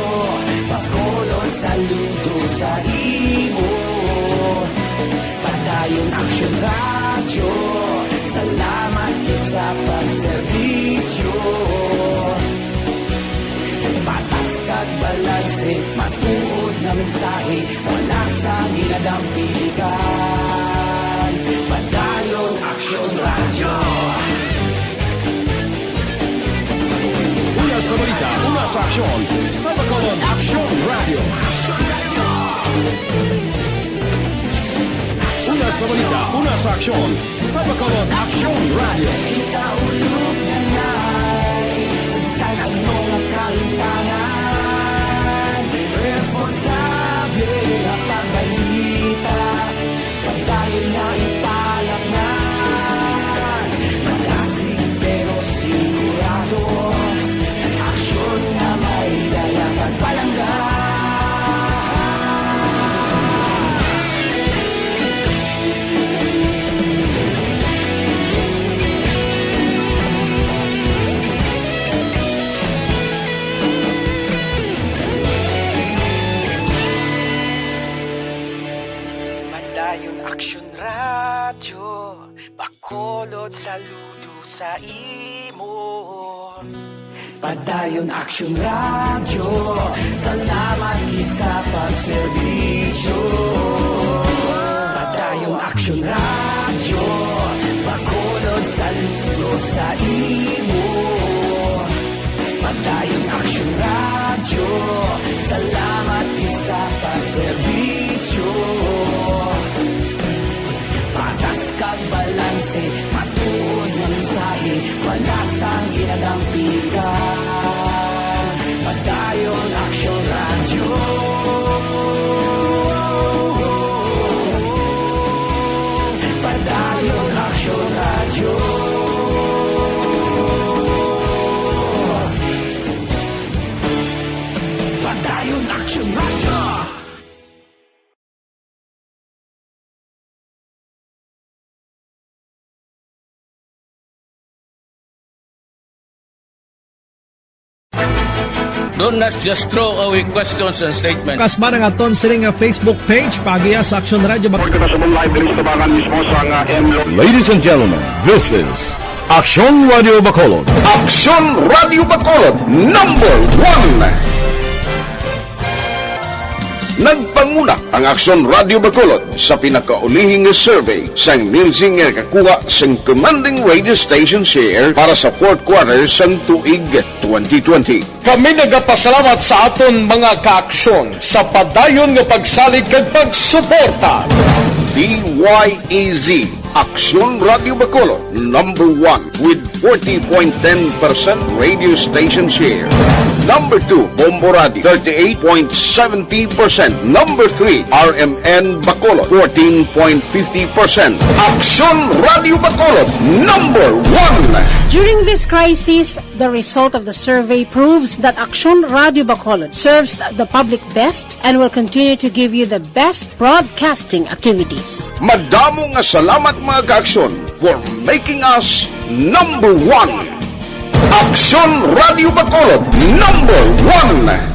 Bacolod saludo sa imo. Padayon Aksyon Radyo, salamat gid sa pagserbisyo. Patas kag balanse, matuod nga mensahe, wala sang ginadampigan. Padayon Aksyon Radyo. Una sa balita, una sa aksyon, sa Bacolod Aksyon Radyo. Una sa balita, una sa aksyon, sa Bacolod Aksyon Radyo. Kita ulog na nay, sa bisan ano nga kahimtangan, responsable nga pagbalita. Padayon nga ipalaknan, malasig pero sigurado, aksyon nga may dala pagpalangga. Padayon Aksyon Radyo, Bacolod saludo sa imo. Padayon Aksyon Radyo, salamat gid sa pagserbisyo. Padayon Aksyon Radyo, Bacolod saludo sa imo. Padayon Aksyon Radyo, salamat gid sa pagserbisyo. Patas kag balanse, matuod nga mensahe, wala sang ginadampigan. Padayon Aksyon Radyo. Padayon Aksyon Radyo. Padayon Aksyon Radyo. Do not just throw away questions and statements. Kas man ang aton sining nga Facebook page, paagiha sa Aksyon Radyo Bac- Kita sa live diri sa tabangan mismo sa nga M Lo- Ladies and gentlemen, this is Aksyon Radyo Bacolod. Aksyon Radyo Bacolod, number one. Nagpanguna ang Aksyon Radyo Bacolod sa pinakaulihi nga survey sang Nielsen nga nakakuha sang commanding radio station share para sa fourth quarter sang tuig twenty twenty. Kami nagapasalamat sa aton mga kaaksyon sa padayon nga pagsalig kag pagsuporta. D Y E Z Aksyon Radio Bacolod, number one with forty point ten percent radio station share. Number two, Bombo Radio, thirty-eight point seventy percent. Number three, R M N Bacolod, fourteen point fifty percent. Aksyon Radio Bacolod, number one. During this crisis, the result of the survey proves that Aksyon Radio Bacolod serves the public best and will continue to give you the best broadcasting activities. Madamo nga salamat, mga ka-Aksyon, for making us number one. Aksyon Radio Bacolod, number one.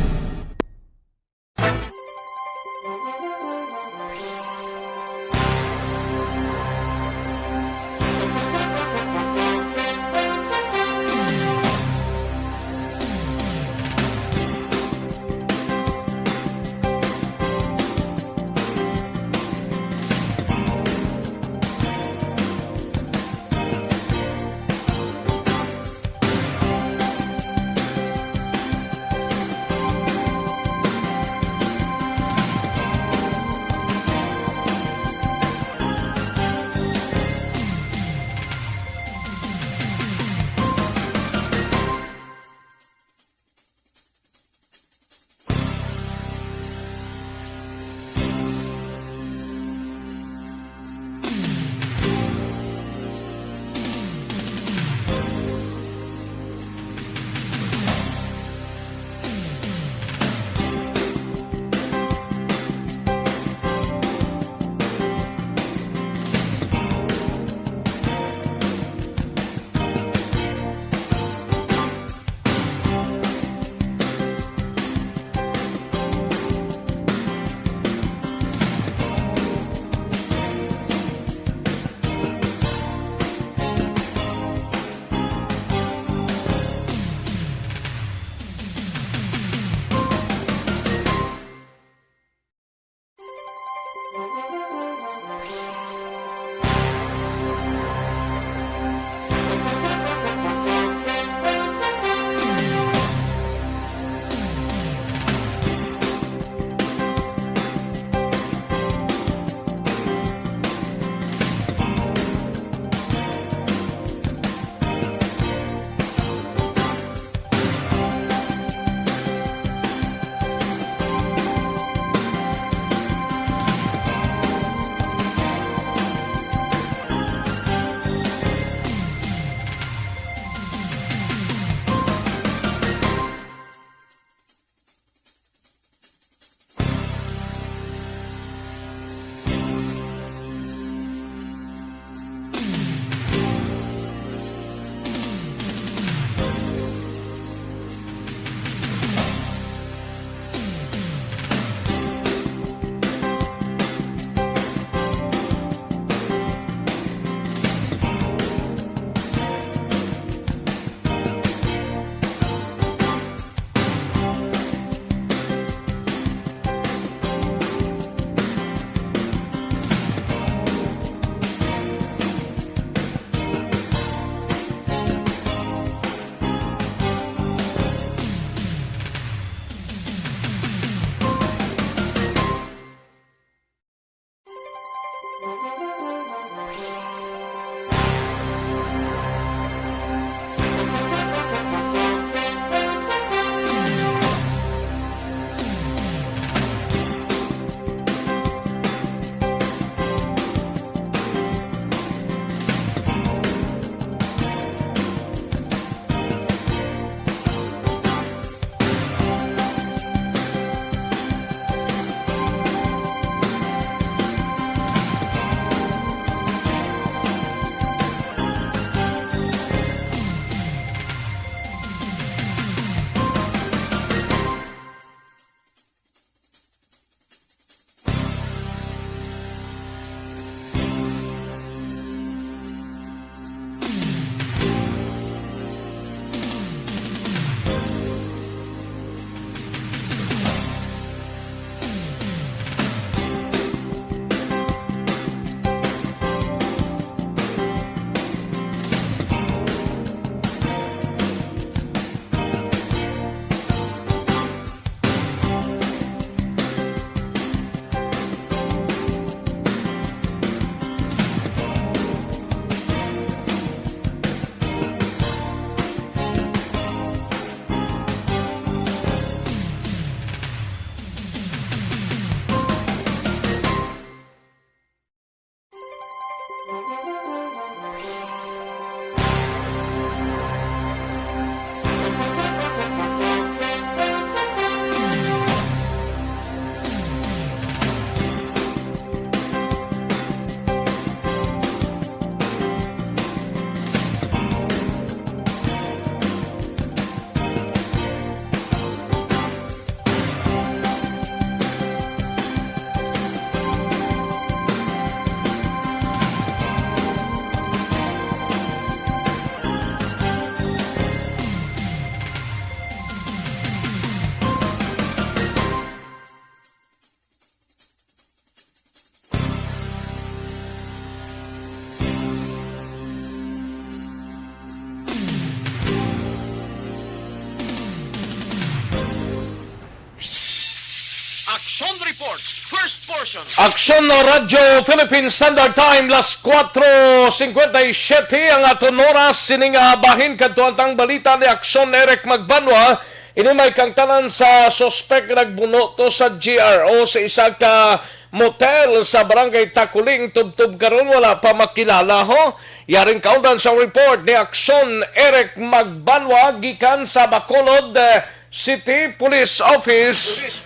Action Report, first portion. Aksyon na Radyo Philippine Standard Time, las kuwatro singkwenta y siyete ang aton oras. Sini nga bahin kadto ang balita ni Aksyon Eric Magbanwa. Ini may kangtanan sa suspek nagbuno to sa G R O sa isa ka motel sa Barangay Takuling. Tubtob karon wala pa makilala, ho. Yaring kaundan sa report ni Aksyon Eric Magbanwa gikan sa Bacolod, eh, City Police Office.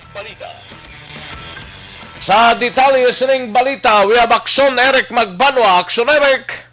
Sa detalye sining balita, we have Aksyon Eric Magbanwa. Aksyon Eric.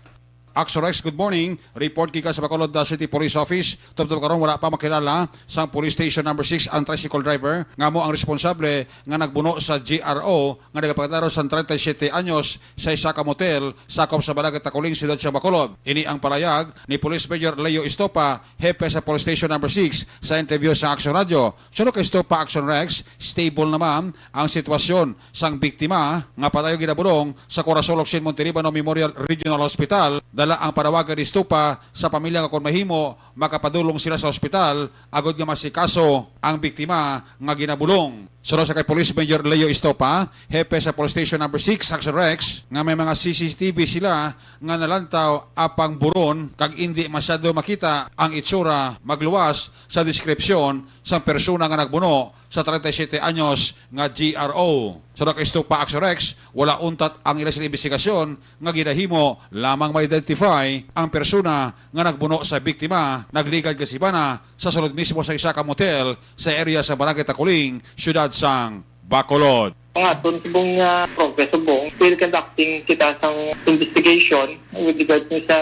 Aksyon Rex, good morning. Report gikan sa Bacolod, uh, City Police Office. Tubtob karon wala pa makilala sang Police Station Number Six ang tricycle driver nga amo ang responsable nga nagbuno sa G R O nga nagapagataro sang treinta y siete anyos sa isa ka motel sakop sa Barangay Takuling, siyudad sang Bacolod. Ini ang palayag ni Police Major Leo Estopa, hepe sa Police Station Number Six, sa interview sa Aksyon Radyo. Suno kay Estopa, Aksyon Rex, stable naman ang sitwasyon sang biktima nga padayon ginabulong sa Corazon Locsin Montelibano Memorial Regional Hospital. Dala ang panawagan ni Estopa sa pamilya nga kon mahimo, makapadulong sila sa ospital agod nga masikaso ang biktima nga ginabulong. Suno sa kay Police Major Leo Estopa, hepe sa Police Station Number Six, Action Rex, nga may mga C C T V sila nga nalantaw apang buron kag indi masyado makita ang itsura, magluwas sa deskripsyon sang persona nga nagbuno sa treinta y siete anyos nga G R O. Suno kay Estopa, Action Rex, wala untat ang ila sila investigasyon nga ginahimo, lamang ma-identify ang persona nga nagbuno sa biktima. Nagligad ka sibana sa sulod mismo sa isa ka motel sa area sa Barangay Takuling, siyudad sang Bacolod. Ang aton subong nga progress subong, still conducting kita sang investigation with regards ni sa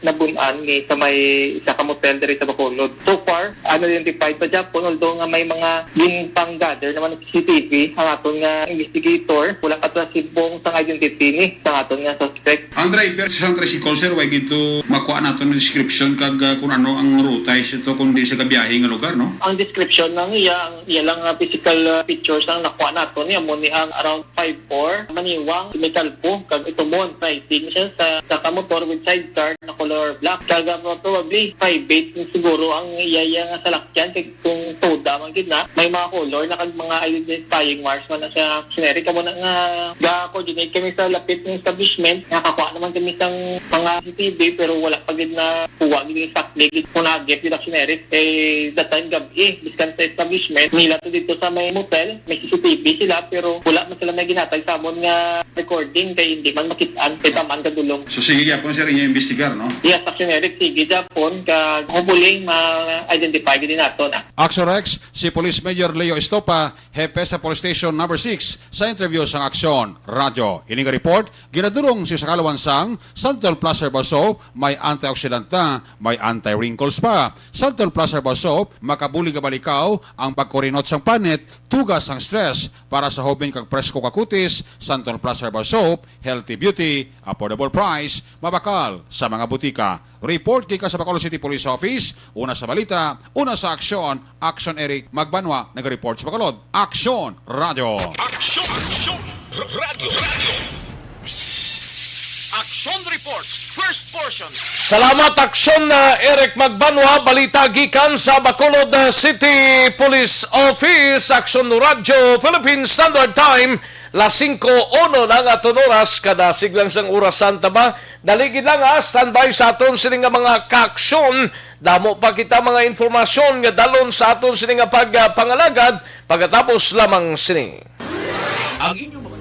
nabun-an ni sa may isa ka motel diri sa Bacolod. So far, unidentified pa gyapon, although nga may mga ginpang-gather naman C C T V ang aton nga investigator, wala pa ta subong sang identity ni sa aton nga suspect. Ang driver sa tricycle, sir, way gid to makuha naton ang description kag, ah, kung ano ang ruta sa to, kundi sa gabiyahe nga lugar, no? Ang description lang iya, ang iya lang, ah, physical, ah, features ang nakuha naton niya, mo ni ang around five four, maniwang, mikalpo, kag itumon. Riding siya sa, sa kamotor with sidecar na color black. Kag, ah, probably private siguro ang iya, iya nga salakyan, kay kung toda man gid na, may mga color na kag mga identifying marks man na siya generic. Amo na nga ga-coordinate kami sa lapit ng establishment, nakakuha naman kami sang mga C C T V, pero wala pa gid na kuha gid exactly gid kung nagit gid ang generic. Kay that time gab-i, biskan sa establishment nila to dito sa may motel, may C C T V sila, pero wala man sila may ginhatag sa amon nga recording kay hindi man makit-an kay taman kadulong. So, sige gyapon, sir, inyo imbestigar, no? Yes, Action Eric, sige gyapon, kag hopefully ma-identify gid nato na. Action Rex, si Police Major Leo Estopa, hepe sa Police Station Number Six, sa interview sang Aksyon Radyo. Ini nga report ginadulong sa kalawan sang Santon Plus Herbal Soap, may antioxidant na, may anti-wrinkles pa. Santon Plus Herbal Soap, makabulig nga malikaw ang pagkurinot sang panit, tugas sang stress. Para sa hoben kag presko ka kutis, Santon Plus Herbal Soap, healthy beauty, affordable price, mabakal sa mga butika. Report gikan sa Bacolod City Police Office, una sa balita, una sa aksyon, Action Eric Magbanwa, nag-report sa Bacolod. Action Radio. Action, action, r-, radio, radio. Action Report, first portion. Salamat, Action, uh, Eric Magbanwa. Balita gikan sa Bacolod, uh, City Police Office. Action Radio Philippine Standard Time, las singko uno na ang aton oras. Kadasig lang sang orasan ta ba. Dali gid lang, ha, standby sa aton sini nga mga kaaksyon. Damo pa kita mga impormasyon nga dalon sa aton sini nga pagpangalagad pagkatapos lamang sini. Ang inyong mga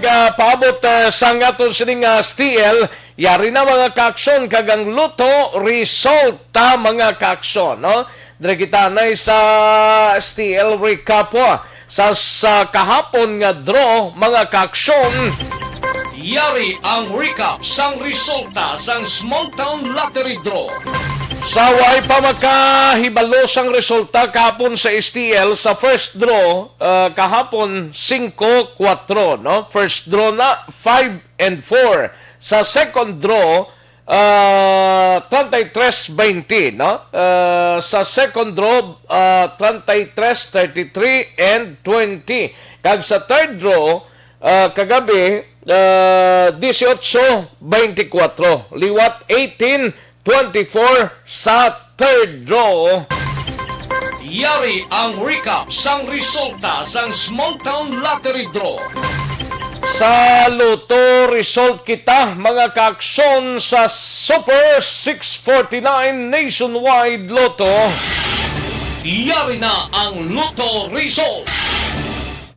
ah, paabot, ah, sang aton sining, ah, S T L, yari na, mga kaaksyon, kag ang lotto result ta, mga kaaksyon, no? Diri kita anay sa S T L recap, oh. Sa, sa kahapon nga draw, mga kaaksyon, yari ang recap sang resulta sang Small Town Lottery Draw. Sa way pa makahibalo sang resulta kahapon sa S T L, sa first draw, ah, kahapon, singko kuwatro, no? First draw na, five and four. Sa second draw, ah, treinta y tres veinte, no? Ah, sa second draw, ah, treinta y tres thirty-three and twenty. Kag sa third draw, ah, kagabi, ah, dieciocho veinticuatro. Liwat eighteen twenty-four sa third draw. Yari ang recap sang resulta sang Small Town Lottery Draw. Sa Lotto result kita, mga kaaksyon, sa Super six forty-nine Nationwide Lotto. Yari na ang Lotto result.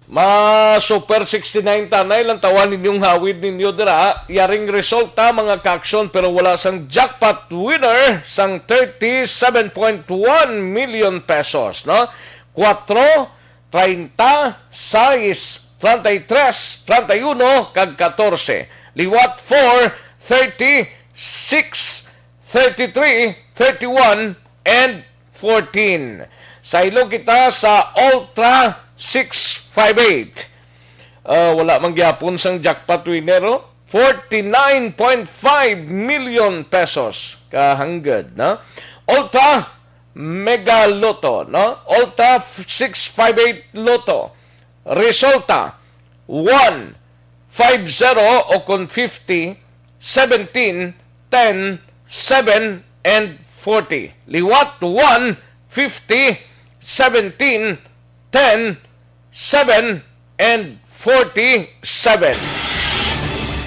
Ma Super sixty-nine tanay lang tawan ninyong hawid ninyo dira. Yaring resulta, mga kaaksyon, pero wala sang jackpot winner sang thirty-seven point one million pesos, no? Kuwatro, treinta, sais, treinta y tres, treinta y uno, kag catorce. Liwat four, thirty, six, thirty-three, thirty-one, and fourteen. Saylo kita sa Ultra six five eight. Ah, wala man gyapon sang jackpot winner, oh. Forty-nine point five million pesos. Kahanggad, no? Ultra Mega Lotto, no? Ultra six five eight Lotto. Resulta, one, five zero, o kon fifty, seventeen, ten, seven, and forty. Liwat, one, fifty, seventeen, ten, seven, and forty-seven.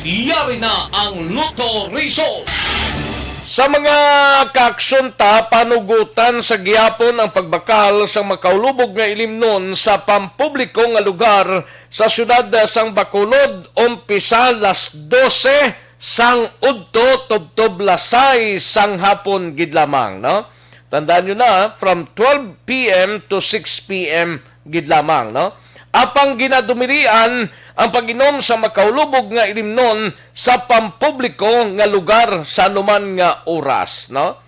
Yari na ang Lotto Result. Sa mga kaaksyon ta, panugutan sa gihapon ang pagbakal sang makaulubog nga ilimnon sa pampubliko nga lugar sa siyudad sang Bacolod, umpisa las dose sang udto tubtob las sais sang hapon gid lamang, no? Tandaan nyo na, from twelve p m to six p m gid lamang, no? Apang ginadumirian ang pag-inom sa makaulubog nga ilimnon sa pampubliko nga lugar sa anuman nga oras, no?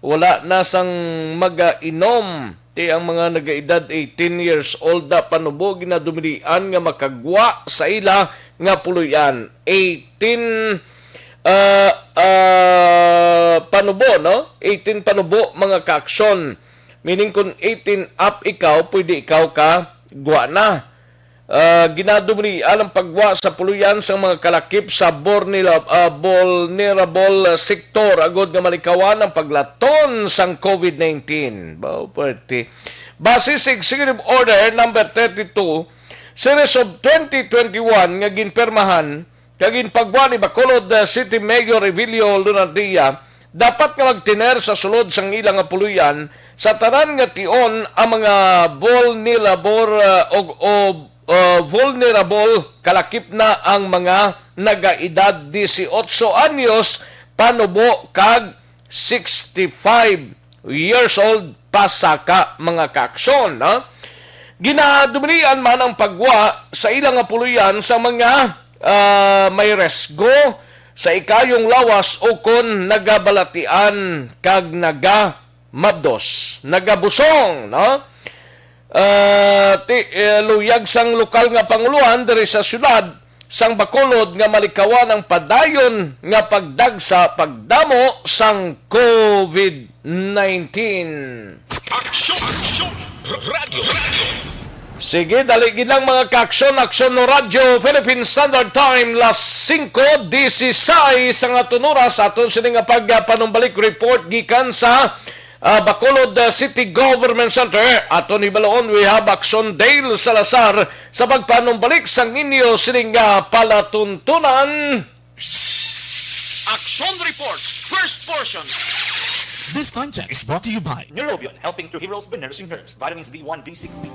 Wala na sang magainom. Ti ang mga nagaedad eighteen years old na panubo ginadumirian nga makagwa sa ila nga puloy-an. Eighteen, ah, ah, panubo, no? Eighteen panubo, mga kaaksyon. Meaning, kung eighteen up ikaw, pwede ikaw ka gwa na. Ah, ginadumirian ang pagwa sa puloy-an sang mga kalakip sa bornila-, ah, vulnerable sector agod nga malikawan ang paglaton sang covid nineteen. Bao, pwerte. Base sa Executive Order Number thirty-two, Series of twenty twenty-one nga ginpirmahan kag ginpagwa ni Bacolod, uh, City Mayor Evilio Lunardia, dapat nga magtener sa sulod sang ila nga puloy-an sa tanan nga tion ang mga vulnerable, uh, o, o, uh, vulnerable, kalakip na ang mga nagaedad dieciocho anyos panubo kag sixty-five years old pasaka, mga kaaksyon, no? Ginadumirian man ang pagwa sa ila nga puloy-an sa mga, ah, may resgo sa ikayong lawas ukon nagabalatian kag nagamabdos, nagabusong, no? Ah, ti-, eh, luyag sang lokal nga pangulohan diri sa syudad sang Bacolod nga malikawan ang padayon nga pagdagsa, pagdamo sang covid nineteen. Aksyon! Aksyon! Radyo! Radyo! Sige, dali gid lang, mga kaaksyon. Aksyon no Radyo, Philippine Standard Time, las singko dieciséis ang aton oras. Aton sini nga pagpanumbalik report gikan sa, ah, Bacolod, ah, City Government Center. Aton hibalon, we have Aksyon Dale Salazar sa pagpanumbalik sang inyo sining, ah, palatuntunan. Action Report, first portion. This time check is brought to you by Neurobion, helping Trujilla's nursing homes, vitamins B one, B six, B.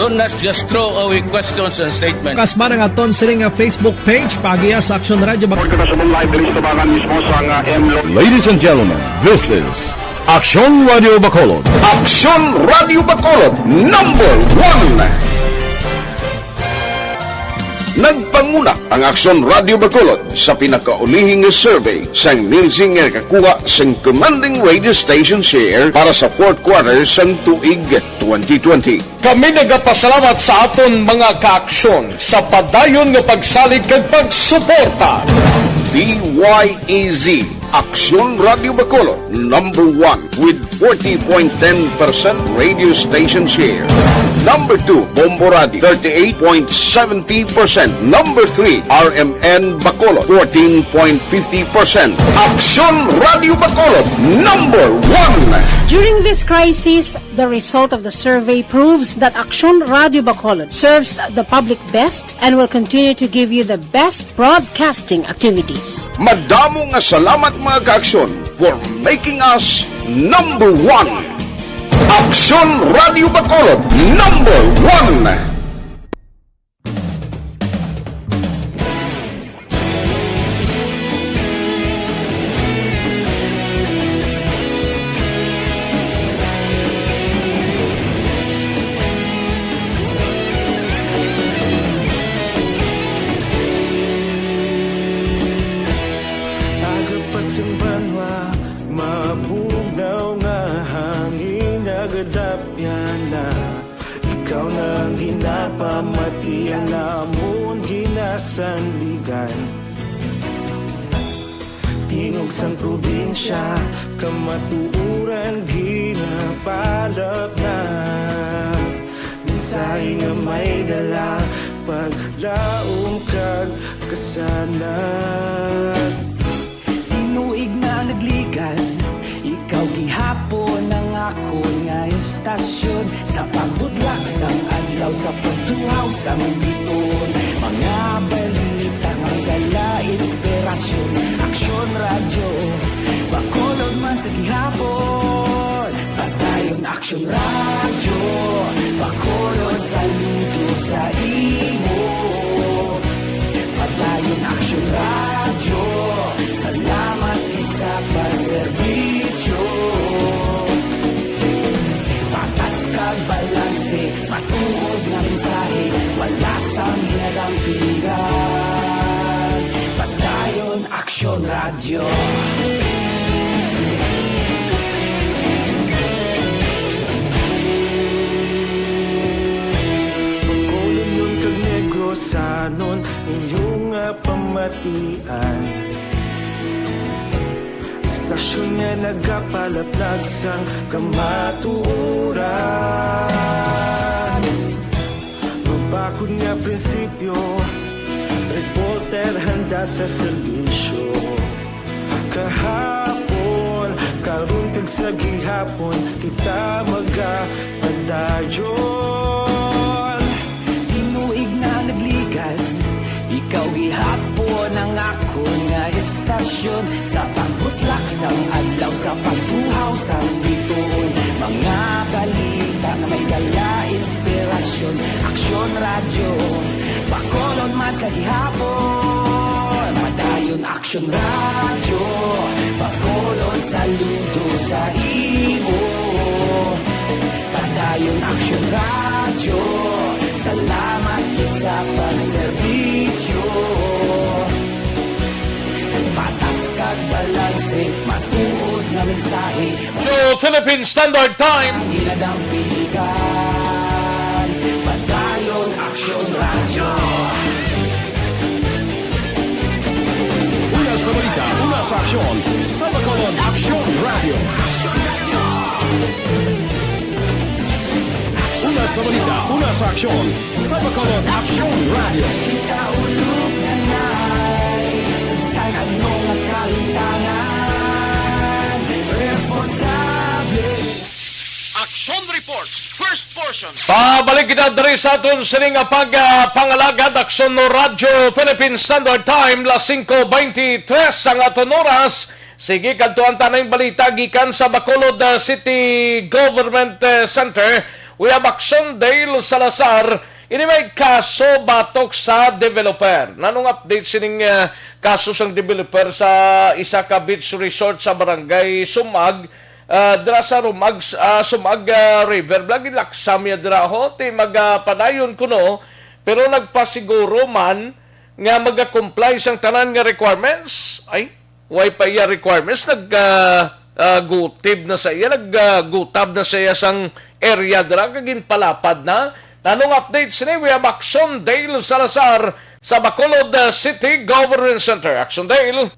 Don't not just throw away questions and statements. Kasbara nga ton sini nga Facebook page, paagiha sa Aksyon Radio Bak- Report kita sa mong live diri sa tabangan mismo sa nga M Lo- Ladies and gentlemen, this is Aksyon Radio Bacolod. Aksyon Radio Bacolod, number one. Nagpanguna ang Aksyon Radio Bacolod sa pinakaulihi nga survey sang Nielsen nga nakakuha sang commanding radio station share para sa fourth quarter sang tuig twenty twenty. Kami nagapasalamat sa aton mga kaaksyon sa padayon nga pagsalig kag pagsuporta. D Y E Z, Aksyon Radio Bacolod, number one with forty point ten percent radio station share. Number two, Bombo Radio, thirty-eight point seventy percent. Number three, R M N Bacolod, fourteen point fifty percent. Aksyon Radio Bacolod, number one. During this crisis, the result of the survey proves that Aksyon Radio Bacolod serves the public best and will continue to give you the best broadcasting activities. Madamo nga salamat, mga kaaksyon, for making us number one. Aksyon Radio Bacolod, number one. Aga pa sang banwa, mabugnaw nga hangin nagadapyan na. Ikaw na ang ginapamati, ang amon ginasandigan. Tingog sang probinsya, kamatuoran ginapalapnap. Mensahe nga may dala, paglaom kag kasanag. Tinuig na nagligad, ikaw gihapon ang akon nga estasyon. Sa pagbutlak sang adlaw, sa pagtuhaw sang biton, mga balita nga dala inspirasyon. Aksyon Radyo, Bacolod man sa gihapon. Padayon Aksyon Radyo, Bacolod, saludo sa imo. Padayon Aksyon Radyo, salamat gid sa pagserbisyo. Patas kag balanse, matuod nga mensahe, wala sang ginadampigan. Padayon Aksyon Radyo. Bacolodnon kag Negrosanon, inyo nga pamatian. Estasyon nga nagapalaplag sang kamatuoran. Mabakod nga prinsipyo, reporter handa sa serbisyo. Kahapon, karon kag sa gihapon, kita magapadayon. Tinuig na nagligad, ikaw gihapon ang akon nga estasyon. Sa pagbutlak sang adlaw, sa pagtuhaw sang biton, mga balita nga may dala inspirasyon. Aksyon Radyo, Bacolod man sa gihapon. Padayon Aksyon Radyo, Bacolod, saludo sa imo. Padayon Aksyon Radyo, salamat gid sa pagserbisyo. Patas kag balanse, matuod nga mensahe. So, Philippine Standard Time. Ang ginadampigan, Padayon Aksyon Radyo. Una sa balita, una sa aksyon, sa Bacolod Aksyon Radyo. Una sa balita, una sa aksyon, sa Bacolod Aksyon Radyo. Kita ulog na nai, sa ano nga kalimtangan, responsable. Action Report, first portion. Pabalik kita diri sa aton sini nga pag, ah, pangalagad, Aksyon no Radyo, Philippine Standard Time, las singko beintitres ang aton oras. Sige, kadtuan ta na ang balita gikan sa Bacolod, ah, City Government, eh, Center. Kuya Baxon Dale Salazar, ini may kaso batok sa developer. Nanong update sining, ah, kaso sang developer sa isa ka beach resort sa barangay Sumag, ah, dira sa Rumag, ah, Sumag, ah, River? Lagi laksam ya dira ho, ti magapadayon kuno, pero nagpasiguro man nga maga-comply sang tanan nga requirements. Ay, way pa iya requirements, nag, ah, ah, gutib na sa iya, nag, ah, gutab na sa iya sang area dira, kag ginpalapad na. Nanong update sini, we have Action Dale Salazar sa Bacolod, ah, City Government Center. Action Dale.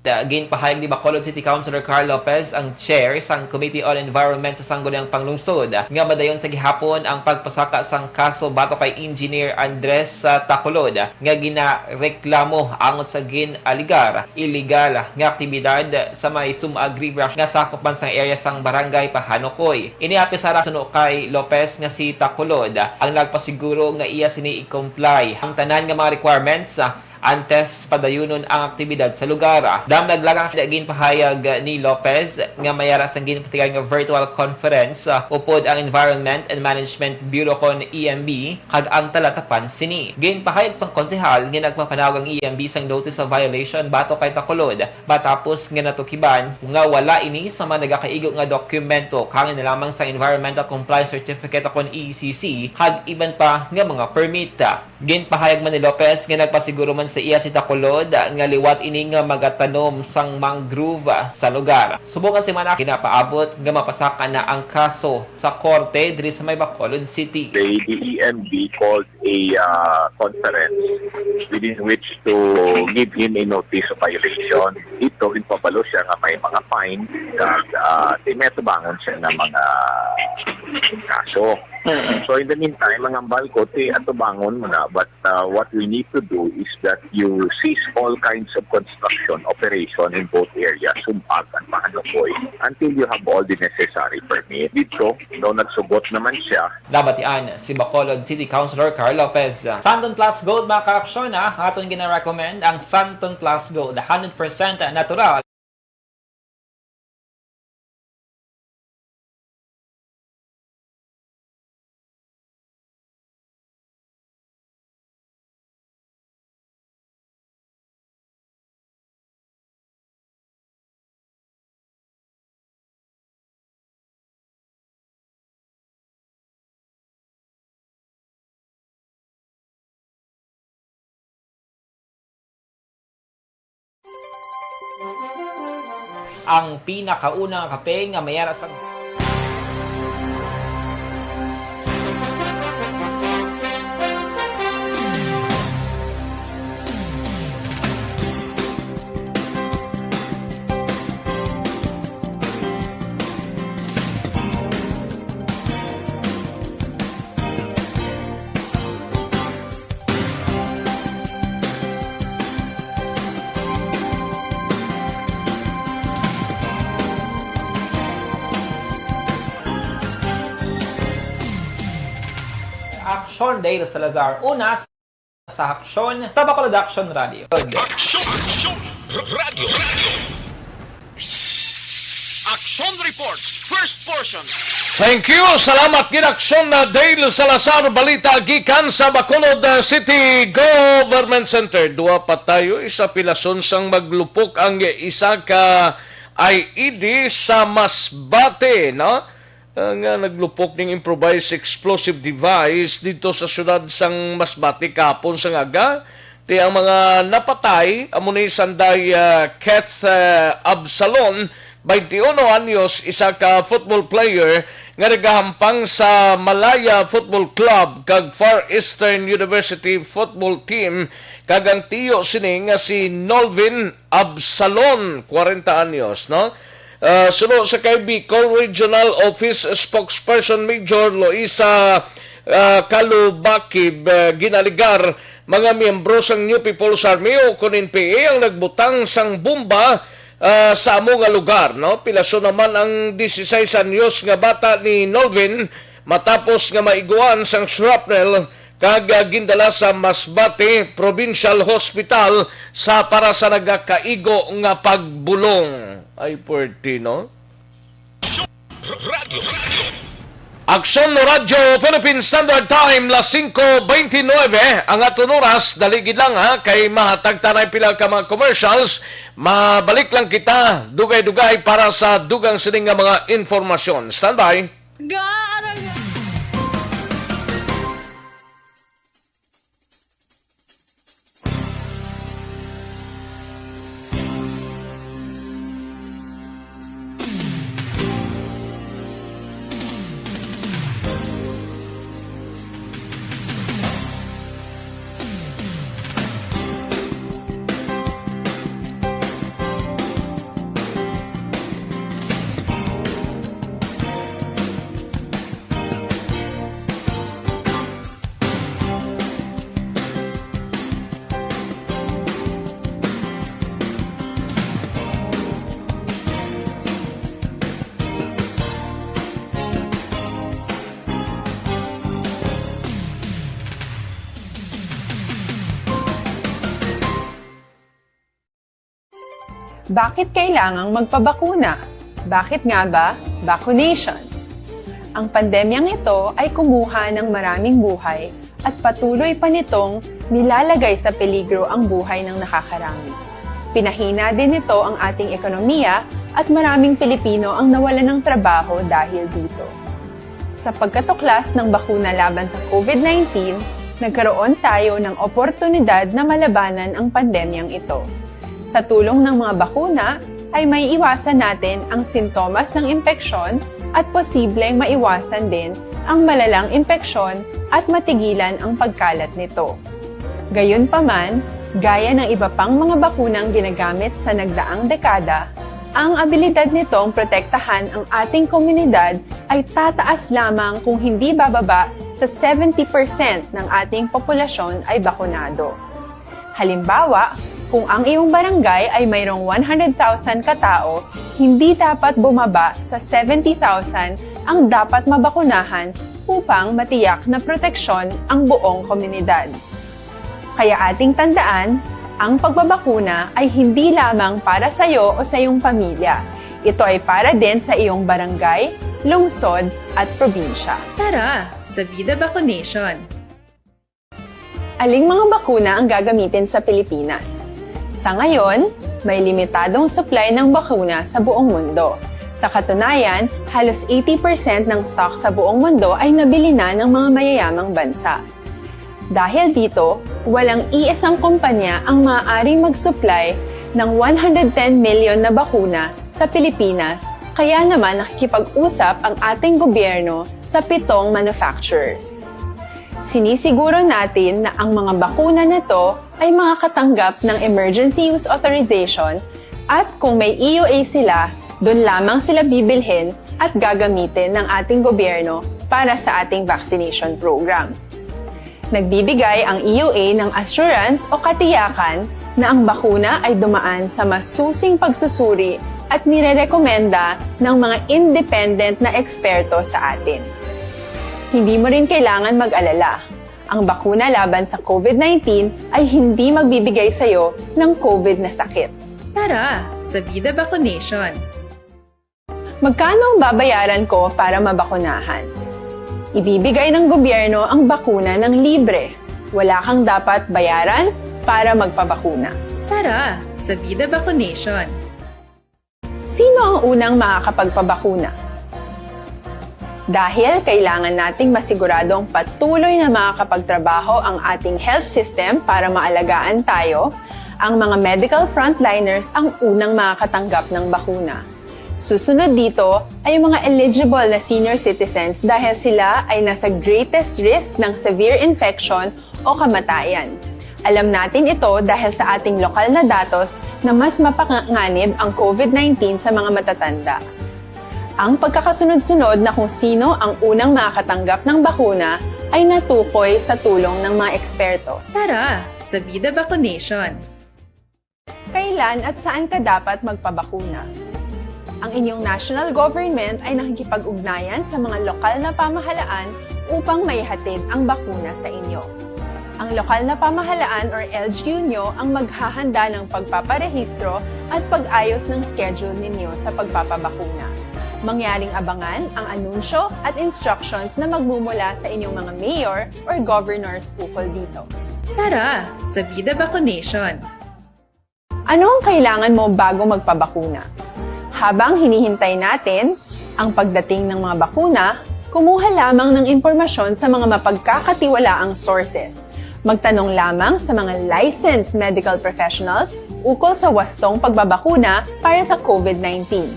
Ginpahayag ni Bacolod City Councilor Carl Lopez, ang chair sang Committee on Environment sa Sangguniang Panglungsod, nga madayon sa gihapon ang pagpasaka sang kaso batok kay Engineer Andres, ah, Tacolod, nga ginareklamo angot sa gin-aligar illegal nga aktibidad sa may Sumag River nga sakop man sang area sang Barangay Pahanukoy. Ini apisar suno kay Lopez nga si Tacolod ang nagpasiguro nga iya sini i-comply ang tanan nga mga requirements, ah, antes padayunon ang aktibidad sa lugar. Damlag lang ang ginpahayag ni Lopez nga may ara sang ginpatigayon nga virtual conference, ah, upod ang Environment and Management Bureau kon E M B kag ang talatapan sini. Ginpahayag sang konsehal nga nagpapanawag ang E M B sang notice of violation batok kay Tacolod matapos nga natukiban nga wala ini sa mga nagakaigo nga dokumento, kang ina lamang sa Environmental Compliance Certificate o kon E C C kag iban pa nga mga permit. Ginpahayag man ni Lopez nga nagpasiguro man sa iya si Tacolod nga liwat ini nga magatanom sang mangrove sa lugar. Subong nga semana ginapaabot nga mapasaka na ang kaso sa korte diri sa may Bacolod City. The, the E M B called a, uh, conference within which to give him a notice of violation. Dito, ginpabalo siya nga may mga fine kag, uh, may atubangon siya nga mga kaso. Mm. So, in the meantime, ang hambal ko, ti atubangon mo na, but, uh, what we need to do is that you cease all kinds of construction operation in both areas, Sumag and Pahanukoy, until you have all the necessary permit. Dito, daw nagsugot naman siya. Nabatian si Bacolod City Councilor Carl Lopez. Santon Plus Gold, mga ka-aksyon, ah, aton gina-recommend ang Santon Plus Gold, hundred percent natural. Ang pinakauna nga kape nga may ara sa Aksyon, Dale Salazar. Una sa Aksyon, Tabacolod Action Radio. Aksyon! Aksyon! Radio! Radio! Action Report, first portion. Thank you. Salamat gid, Aksyon na Dale Salazar. Balita gikan sa Bacolod, uh, City Government Center. Dua patay sa pilason sang maglupok ang isa ka I E D sa Masbate, no? Uh, nga naglupok ning improvised explosive device didto sa siyudad sang Masbate kahapon sang aga. Ti ang mga napatay amo ni sanday, ah, Keth, ah, Absalon, twenty-uno anyos, isa ka football player nga nagahampang sa Malaya Football Club kag Far Eastern University football team, kag ang tiyo sini nga si Nolvin Absalon, kwarenta anyos, no? Ah, suno sa kay Bicol Regional Office Spokesperson Major Loisa, ah, Kalubakib, ah, ginaligar mga miyembro sang New People's Army o kon N P A ang nagbutang sang bomba, ah, sa amo nga lugar, no? Pilason naman ang dieciséis anyos nga bata ni Nolvin matapos nga maiguan sang shrapnel kag, ah, gindala sa Masbate Provincial Hospital sa para sa nagakaigo nga pagbulong. Ay, puwerte, no? Radio, radio. Aksyon no Radyo Philippine Standard Time, las singko beintinuebe ang aton oras. Dali gid lang, ha, kay mahatag ta na pila ka mga commercials. Mabalik lang kita dugay-dugay para sa dugang sining nga mga informasyon. Standby. Ga-, arang- Bakit kailangang magpabakuna? Bakit nga ba vaccination? Ang pandemyang ito ay kumuha ng maraming buhay at patuloy pa nitong nilalagay sa peligro ang buhay ng nakakarami. Pinahina din nito ang ating ekonomiya at maraming Pilipino ang nawalan ng trabaho dahil dito. Sa pagkatuklas ng bakuna laban sa COVID nineteen, nagkaroon tayo ng oportunidad na malabanan ang pandemyang ito. Sa tulong ng mga bakuna, ay maiiwasan natin ang sintomas ng impeksyon at posibleng maiwasan din ang malalang impeksyon at matigilan ang pagkalat nito. Gayunpaman, gaya ng iba pang mga bakunang ginagamit sa nagdaang dekada, ang abilidad nitong protektahan ang ating komunidad ay tataas lamang kung hindi bababa sa seventy percent ng ating populasyon ay bakunado. Halimbawa, kung ang iyong barangay ay mayroong one hundred thousand ka tawo, hindi dapat bumaba sa seventy thousand ang dapat mabakunahan upang matiyak na proteksyon ang buong komunidad. Kaya ating tandaan, ang pagbabakuna ay hindi lamang para sa iyo o sa iyong pamilya. Ito ay para din sa iyong barangay, lungsod, at probinsya. Tara, sa Vida Vaccination! Aling mga bakuna ang gagamitin sa Pilipinas? Sa ngayon, may limitadong supply ng bakuna sa buong mundo. Sa katunayan, halos eighty percent ng stock sa buong mundo ay nabili na ng mga mayayamang bansa. Dahil dito, walang iisang kumpanya ang maaaring mag-supply ng one hundred ten million na bakuna sa Pilipinas, kaya naman nakikipag-usap ang ating gobyerno sa pitong manufacturers. Sinisiguro natin na ang mga bakuna na to ay makakatanggap ng emergency use authorization at kung may E U A sila, doon lamang sila bibilhin at gagamitin ng ating gobyerno para sa ating vaccination program. Nagbibigay ang E U A ng assurance o katiyakan na ang bakuna ay dumaan sa masusing pagsusuri at nirerekomenda ng mga independent na eksperto sa atin. Hindi mo rin kailangan mag-alala. Ang bakuna laban sa COVID nineteen ay hindi magbibigay sa iyo ng COVID na sakit. Tara, sa Vida Vaccination! Magkano ang babayaran ko para mabakunahan? Ibibigay ng gobyerno ang bakuna ng libre. Wala kang dapat bayaran para magpabakuna. Tara, sa Vida Vaccination! Sino ang unang makakapagpabakuna? Dahil kailangan nating masiguradong patuloy na makakapagtrabaho ang ating health system para maalagaan tayo, ang mga medical frontliners ang unang makakatanggap ng bakuna. Susunod dito ay ang mga eligible na senior citizens dahil sila ay nasa greatest risk ng severe infection o kamatayan. Alam natin ito dahil sa ating lokal na datos na mas mapanganib ang COVID nineteen sa mga matatanda. Ang pagkakasunod-sunod na kung sino ang unang makakatanggap ng bakuna ay natukoy sa tulong ng mga eksperto. Tara, sa Vida Vaccination! Kailan at saan ka dapat magpabakuna? Ang inyong national government ay nakikipag-ugnayan sa mga lokal na pamahalaan upang maihatid ang bakuna sa inyo. Ang lokal na pamahalaan or L G U nyo ang maghahanda ng pagpaparehistro at pag-ayos ng schedule ninyo sa pagpapabakuna. Mangyaring abangan ang anunsyo at instructions na magmumula sa inyong mga mayor or governors ukol dito. Tara sa Vida Vaccination! Ano ang kailangan mo bago magpabakuna? Habang hinihintay natin ang pagdating ng mga bakuna, kumuha lamang ng impormasyon sa mga mapagkakatiwalaang sources. Magtanong lamang sa mga licensed medical professionals ukol sa wastong pagbabakuna para sa COVID nineteen.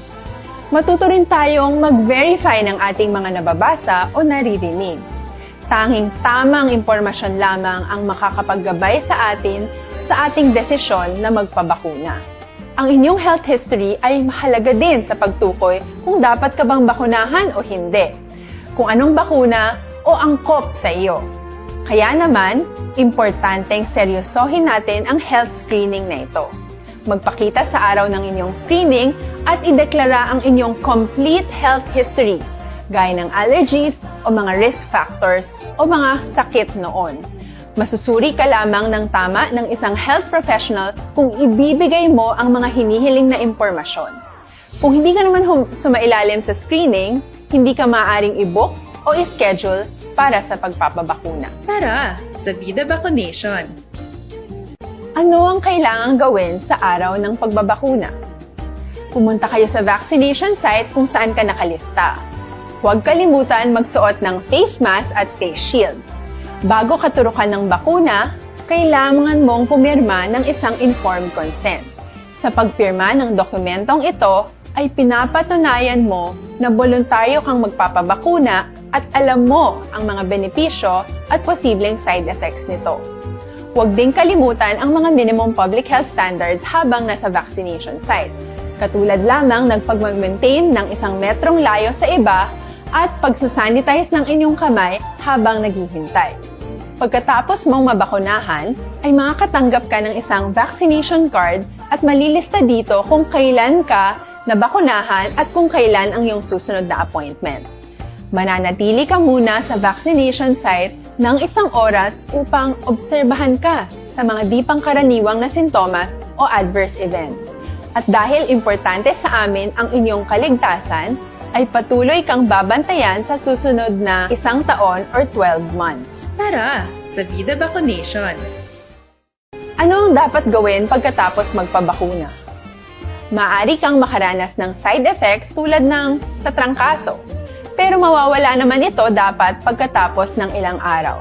Matuto rin tayong mag-verify ng ating mga nababasa o naririnig. Tanging tamang impormasyon lamang ang makakapaggabay sa atin sa ating desisyon na magpabakuna. Ang inyong health history ay mahalaga din sa pagtukoy kung dapat ka bang bakunahan o hindi, kung anong bakuna o angkop sa iyo. Kaya naman, importanteng seryosohin natin ang health screening na ito. Magpakita sa araw ng inyong screening at ideklara ang inyong complete health history, gaya ng allergies o mga risk factors o mga sakit noon. Masusuri ka lamang ng tama ng isang health professional kung ibibigay mo ang mga hinihiling na impormasyon. Kung hindi ka naman hum- sumailalim sa screening, hindi ka maaaring i-book o i-schedule para sa pagpapabakuna. Tara sa Vida Vaccination! Ano ang kailangang gawin sa araw ng pagbabakuna? Pumunta kayo sa vaccination site kung saan ka nakalista. Huwag kalimutan magsuot ng face mask at face shield. Bago katurukan ng bakuna, kailangan mong pumirma ng isang informed consent. Sa pagpirma ng dokumentong ito, ay pinapatunayan mo na boluntaryo kang magpapabakuna at alam mo ang mga benepisyo at posibleng side effects nito. Huwag ding kalimutan ang mga minimum public health standards habang nasa vaccination site, katulad lamang ng pagmag-maintain ng isang metrong layo sa iba at pagsasanitize ng inyong kamay habang naghihintay. Pagkatapos mong mabakunahan, ay makakatanggap ka ng isang vaccination card at malilista dito kung kailan ka nabakunahan at kung kailan ang iyong susunod na appointment. Mananatili ka muna sa vaccination site ng isang oras upang obserbahan ka sa mga di pangkaraniwang na sintomas o adverse events. At dahil importante sa amin ang inyong kaligtasan, ay patuloy kang babantayan sa susunod na isang taon or twelve months. Tara sa Vida Vaccination! Ano ang dapat gawin pagkatapos magpabakuna? Maaari kang makaranas ng side effects tulad ng sa trangkaso, pero mawawala naman ito dapat pagkatapos ng ilang araw.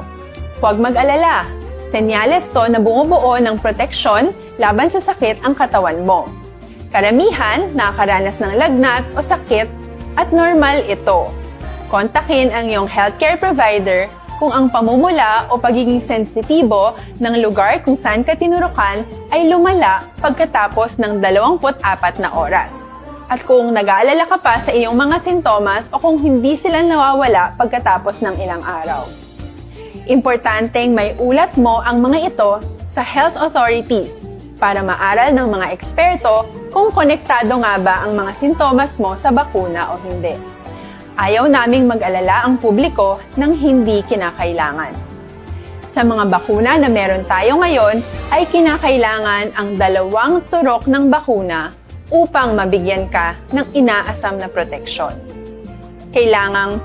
Huwag mag-alala, senyales to na bumubuo ng proteksyon laban sa sakit ang katawan mo. Karamihan nakakaranas ng lagnat o sakit at normal ito. Kontakin ang iyong healthcare provider kung ang pamumula o pagiging sensitibo ng lugar kung saan ka tinurukan ay lumala pagkatapos ng dalawampu't apat na oras, at kung nag-aalala ka pa sa iyong mga sintomas o kung hindi sila nawawala pagkatapos ng ilang araw. Importanteng maiulat mo ang mga ito sa health authorities para maaral ng mga eksperto kung konektado nga ba ang mga sintomas mo sa bakuna o hindi. Ayaw naming mag-alala ang publiko ng hindi kinakailangan. Sa mga bakuna na meron tayo ngayon, ay kinakailangan ang dalawang turok ng bakuna upang mabigyan ka ng inaasam na proteksyon. Kailangang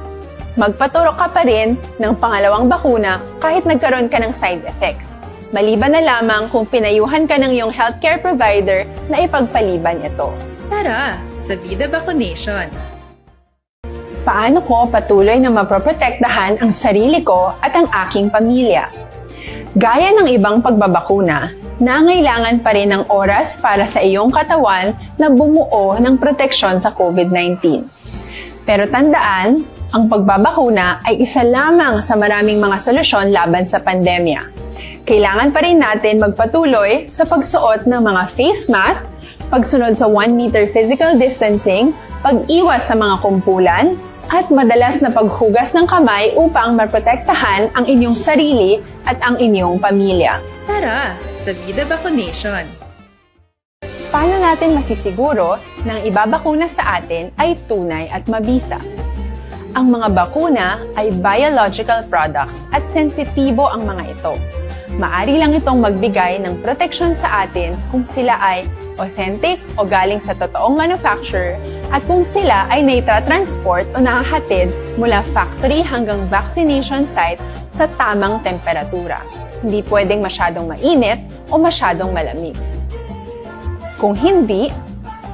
magpaturok ka pa rin ng pangalawang bakuna kahit nagkaroon ka ng side effects, maliban na lamang kung pinayuhan ka ng iyong healthcare provider na ipagpaliban ito. Tara sa Vida Vaccination! Paano ko patuloy na maproprotektahan ang sarili ko at ang aking pamilya? Gaya ng ibang pagbabakuna, nangailangan pa rin ng oras para sa iyong katawan na bumuo ng proteksyon sa COVID nineteen. Pero tandaan, ang pagbabakuna ay isa lamang sa maraming mga solusyon laban sa pandemya. Kailangan pa rin natin magpatuloy sa pagsuot ng mga face mask, pagsunod sa one meter physical distancing, pag-iwas sa mga kumpulan, at madalas na paghugas ng kamay upang maprotektahan ang inyong sarili at ang inyong pamilya. Tara sa Vida Vaccination! Paano natin masisiguro na ang ibabakuna sa atin ay tunay at mabisa? Ang mga bakuna ay biological products at sensitibo ang mga ito. Maari lang itong magbigay ng proteksyon sa atin kung sila ay authentic o galing sa totoong manufacturer At kung sila ay naitatransport o nahahatid mula factory hanggang vaccination site sa tamang temperatura. Hindi pwedeng masyadong mainit o masyadong malamig. Kung hindi,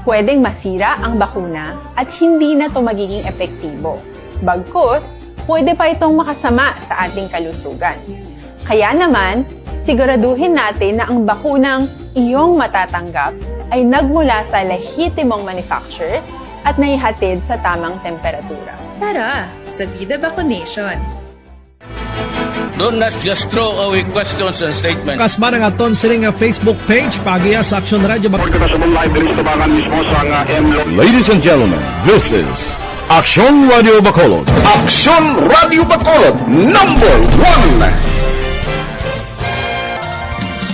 pwedeng masira ang bakuna at hindi na ito magiging epektibo. Bagkus, pwede pa itong makasama sa ating kalusugan. Kaya naman, siguraduhin natin na ang bakunang iyong matatanggap ay nagmula sa lehitimong manufacturers at naihatid sa tamang temperatura. Tara, sa Vida Vaccination! Do not just throw away questions and statements. Kasma nga aton sini nga Facebook page, paagiha sa Aksyon Radio Bac- Report ka sa live diri sa tubangan mismo sa nga M Lo- Ladies and gentlemen, this is Aksyon Radio Bacolod. Aksyon Radio Bacolod, number one.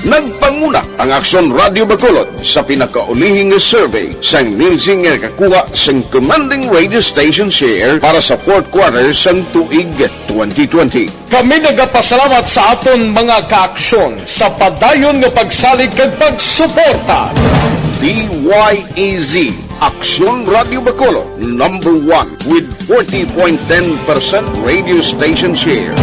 Nagpanguna ang Aksyon Radio Bacolod sa pinakaulihing nga survey sang Nielsen nga nakakuha sang commanding radio station share para sa fourth quarter sang tuig twenty twenty. Kami nagapasalamat sa aton mga kaaksyon sa padayon nga pagsalig kag pagsuporta. D Y E Z, Aksyon Radio Bacolod, number one with forty point ten percent radio station share.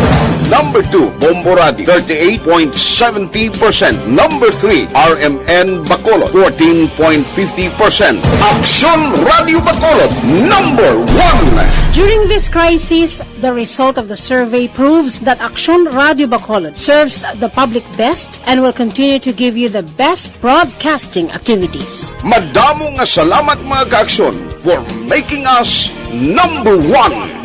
Number two, Bombo Radio, thirty-eight point seventy percent. Number three, R M N Bacolod, fourteen point fifty percent. Aksyon Radio Bacolod, number one. During this crisis, the result of the survey proves that Aksyon Radio Bacolod serves the public best and will continue to give you the best broadcasting activities. Madamo nga salamat, mga kaaksyon, for making us number one.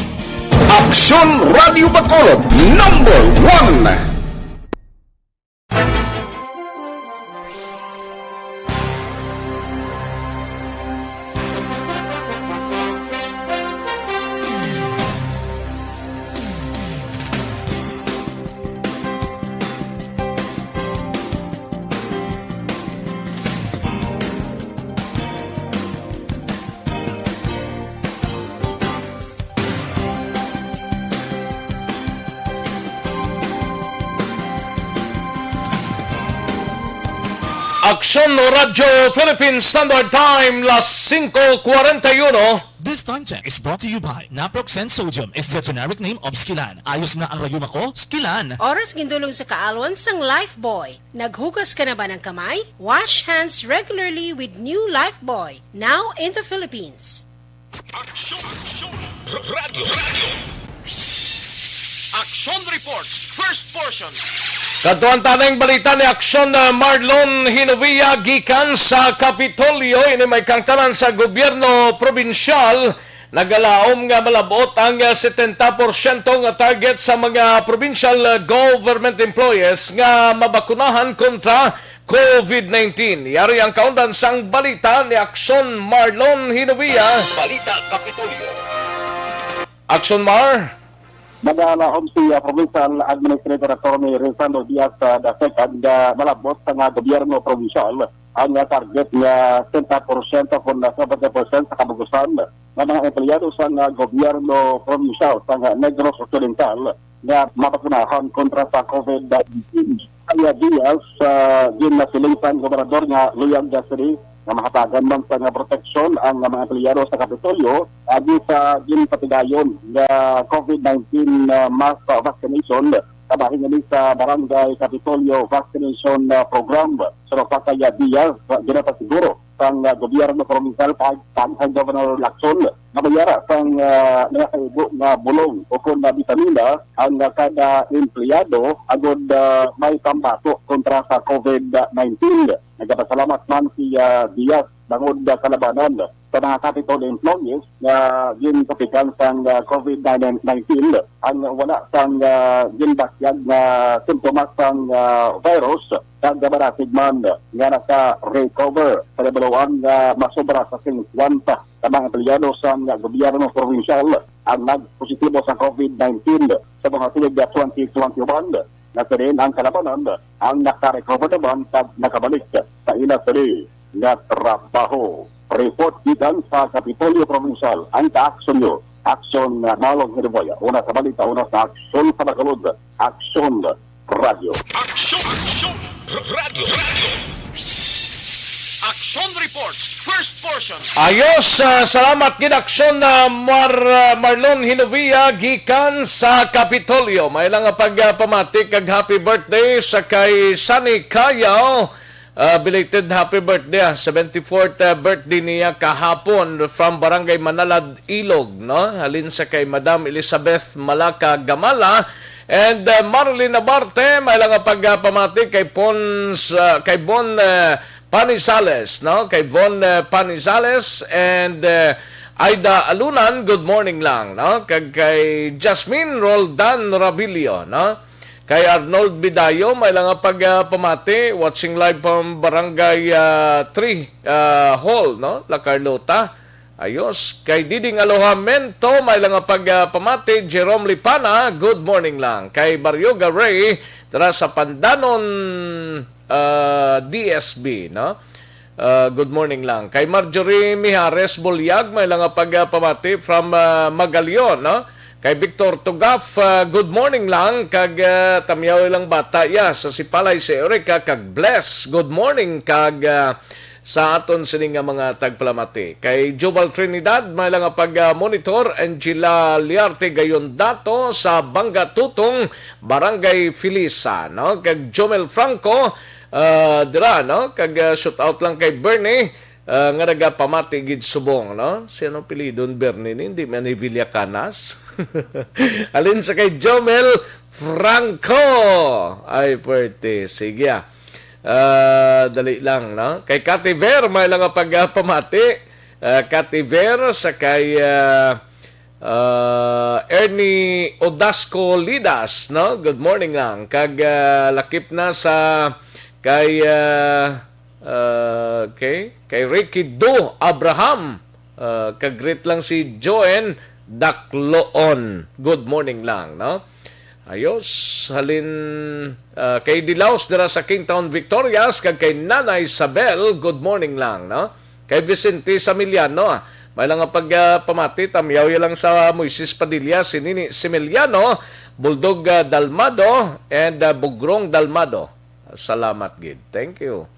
Aksyon Radio Bacolod, number one. Aksyon Radyo Philippine Standard Time, las singko kwarenta y uno. This time check is brought to you by Naproxen Sodium is the generic name of Skilan. Ayos na ang rayuma ko, Skilan. Oras gindulong sa kaalwan sang Lifebuoy. Naghugas ka na ba ng kamay? Wash hands regularly with new Lifebuoy, now in the Philippines. Aksyon, aksyon, radyo, radyo. Aksyon Report, first portion. Kadtuan ta ning balita ni Aksyon, uh, Marlon Hinovia gikan sa Kapitolyo. Ini may kaangtanan sa gobyerno probinsyal. Nagalaom nga malab-ot ang, uh, setenta porsyento nga target sa mga provincial, uh, government employees nga mabakunahan kontra COVID nineteen. Yari ang kaundan sang balita ni Aksyon Marlon Hinovia. Balita Kapitolyo. Aksyon Mar. Nagalaom si, ah, Provincial Administrator Attorney Rizando Diaz, ah, the second, nga malab-ot sa nga gobyerno probinsyal ang, ah, target nga setenta porsyento kon seventy percent sa kabug-usan nga mga empleyado sa nga gobyerno probinsyal sa nga Negros Occidental nga mabakunahan kontra sa COVID nineteen. Kaya Diaz, ah, ginasiling sang gobernador nga luyag nga sini nga mahatagan man sa nga proteksyon ang mga empleyado sa Kapitolyo agi sa ginpatigayon nga COVID nineteen, ah, mass vaccination kabahin ini sa Barangay Kapitolyo Vaccination, ah, Program. Pero pa kaya Diaz, ah, ginapasiguro sang, ah, gobyerno provincial kag, kag sa Governor Lacson nga mayara sang, ah, nagakaigo nga bulong o kon na bitamina ang, ah, kada empleyado agod, ah, may pambato kontra sa COVID nineteen. Nagapasalamat man si, ah, Diaz bangod, ah, kalabanan sa mga Capitol employees nga ginkapikan sang, ah, COVID nineteen ang wala sang, ah, ginbatyag nga simptomas sang, ah, virus kag nabarasig man nga naka-recover sa nabaluan nga masobra sa singkwenta ka mga empleyado sang gobyerno probinsyal ang nagpositibo sa COVID nineteen sa mga tuig nga twenty twenty-one. Nasiring ang kalabanan ang naka-recover naman kag nakabalik sa ila sini nga trabaho. Report gikan sa Kapitolyo Probinsyal, ang kaaksyon nyo, Aksyon, uh, Malong Hiruboya. Una sa balita, una sa Aksyon sa Bacolod, Aksyon Radyo. Aksyon, Aksyon, Radyo, Radyo. Action Report, first portion. Ayos, ah, salamat gid, Action, ah, Mar-, ah, Marlon Hinovia gikan sa Kapitolyo. May lang nga pagpamati kag happy birthday sa kay Sunny Cayaw. Ah, belated happy birthday, ah. Seventy-fourth, ah, birthday niya kahapon from Barangay Manalad, Ilog, no? Halin sa kay Madam Elizabeth Malaka Gamala and, ah, Marilyn Abarte. May lang nga pagpamati kay Pons, ah, kay Bon, ah, Panizales, no? Kay Von, eh, Panizales and, eh, Aida Alunan, good morning lang, no? Kag kay Jasmine Roldan Rabilio, no? Kay Arnold Bidayo, may lang nga pag, ah, pamati, watching live from Barangay, ah, three, ah, Hall, no? La Carlota. Ayos. Kay Diding Alojamento, may lang nga pag, ah, pamati, Jerome Lipana, good morning lang. Kay Baryoga Ray, dira sa Pandanon, ah, D S B, no? Ah, good morning lang. Kay Marjorie Mijares Bulyag, may lang nga pag, ah, pamati from, ah, Magalion, no? Kay Victor Tugaf, ah, good morning lang. Kag, ah, tamyaw lang bata, ya, sa Sipalay si Erica, kag Bless, good morning. Kag, ah, sa aton sini nga mga tagpalamati. Kay Jubal Trinidad, may lang nga pag-monitor, Angela Liarte Gayondato sa Bangga Tutong, Barangay Filisa, no? Kag Jomel Franco, ah, dira, no? Kag, ah, shout out lang kay Bernie, ah, nga nagapamati gid subong, no? Sino pilidon Bernie ni? Hindi man ni Villacanas? Alin sa kay Jomel Franco? Ay, pwerte. Sige, ah. Ah, dali lang, no? Kay Kati Ver, may lang nga pagpamati. Ah, Kati Ver, sa kay, ah, ah, Ernie Odasco Lidas, no? Good morning lang. Kag, ah, lakip na sa kay, ah, ah, okay, kay Ricky Do Abraham. Ah, kag greet lang si Joen Dakloon. Good morning lang, no? Ayos, halin, ah, kay Dilaos dira sa Kingtown, Victorias, kag kay Nanay Isabel, good morning lang, no? Kay Vicente Samiliano, ah, may lang nga pag, ah, pamati, tamyaw ya lang sa Moises Padilla, si Nini Similiano, Buldog, ah, Dalmado, and, ah, Bugrong Dalmado. Salamat gid. Thank you.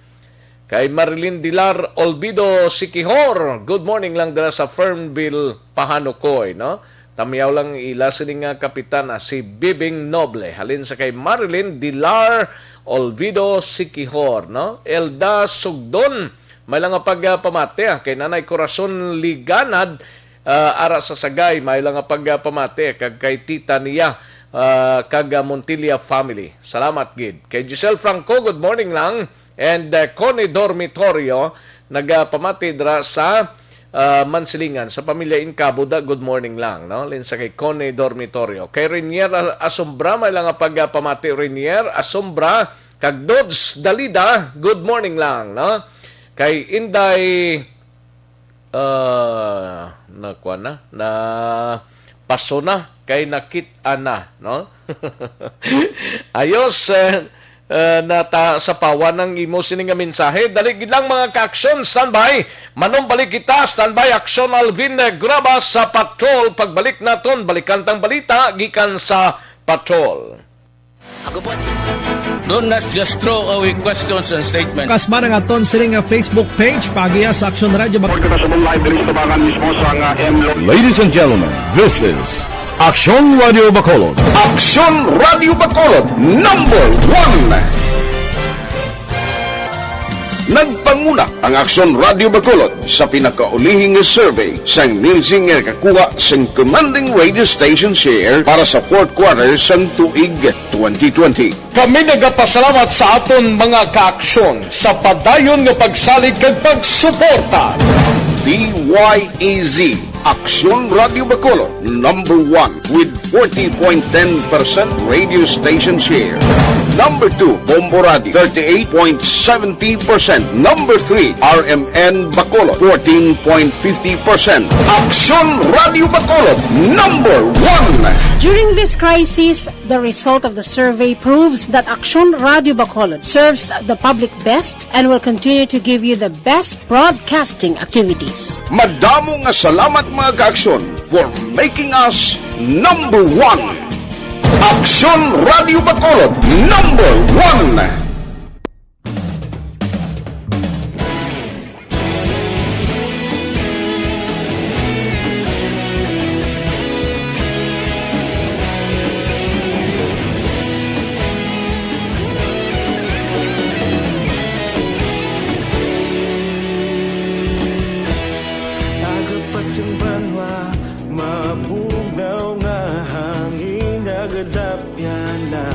Kay Marilyn Dilar Olvido Siquijor, good morning lang dira sa Fernville, Pahanukoy, no? Tamyaw lang ila sini nga kapitan, ah, si Bibing Noble. Halin sa kay Marilyn Dilar Olvido Siquijor, no? Elda Sugdon, may lang nga pag, ah, pamati, ah, kay Nanay Corazon Liganad, ah, ara sa Sagay, may lang nga pag, ah, pamati, kag kay tita niya, ah, kag, ah, Montilla family. Salamat gid. Kay Giselle Franco, good morning lang. And, uh, Connie Dormitorio, nagapamati dira sa, uh, Mansilingan, sa pamilya Incabo, da, good morning lang, no? Lin sa kay Connie Dormitorio. Kay Renier A-, Asombra, may lang nga pagapamati, Renier Asombra, kag Dods Dalida, good morning lang, no? Kay Inday, uh, na, kuwan na, na paso na, kay nakit-an na, no? Ayos, eh, eh, nata sa pawan ang imo sini nga mensahe. Dali gid lang, mga ka-aksyon, standby. Manumbalik kita, standby, Aksyon Alvin, eh, Graba sa Patrol. Pagbalik naton, balikan tang balita gikan sa Patrol. Ako po si Do not just throw away questions and statements. Kasma ang aton sini nga Facebook page, paagiha sa Aksyon Radio Bac- Report na sa live diri sa tubangan mismo sa nga M Lo- Ladies and gentlemen, this is Aksyon Radio Bacolod. Aksyon Radio Bacolod, number one. Nagpanguna ang Aksyon Radio Bacolod sa pinakaulihing nga survey sang Nielsen nga nakakuha sang commanding radio station share para sa fourth quarter sang tuig twenty twenty. Kami nagapasalamat sa aton mga kaaksyon sa padayon nga pagsalig kag pagsuporta. D Y E Z, Aksyon Radio Bacolod, number one with forty point ten percent radio station share. Number two, Bombo Radio, thirty-eight point seventy percent. Number three, R M N Bacolod, fourteen point fifty percent. Aksyon Radio Bacolod, number one. During this crisis, the result of the survey proves that Aksyon Radio Bacolod serves the public best and will continue to give you the best broadcasting activities. Madamo nga salamat, mga kaaksyon, for making us number one. Aksyon Radio Bacolod, number one. Yana,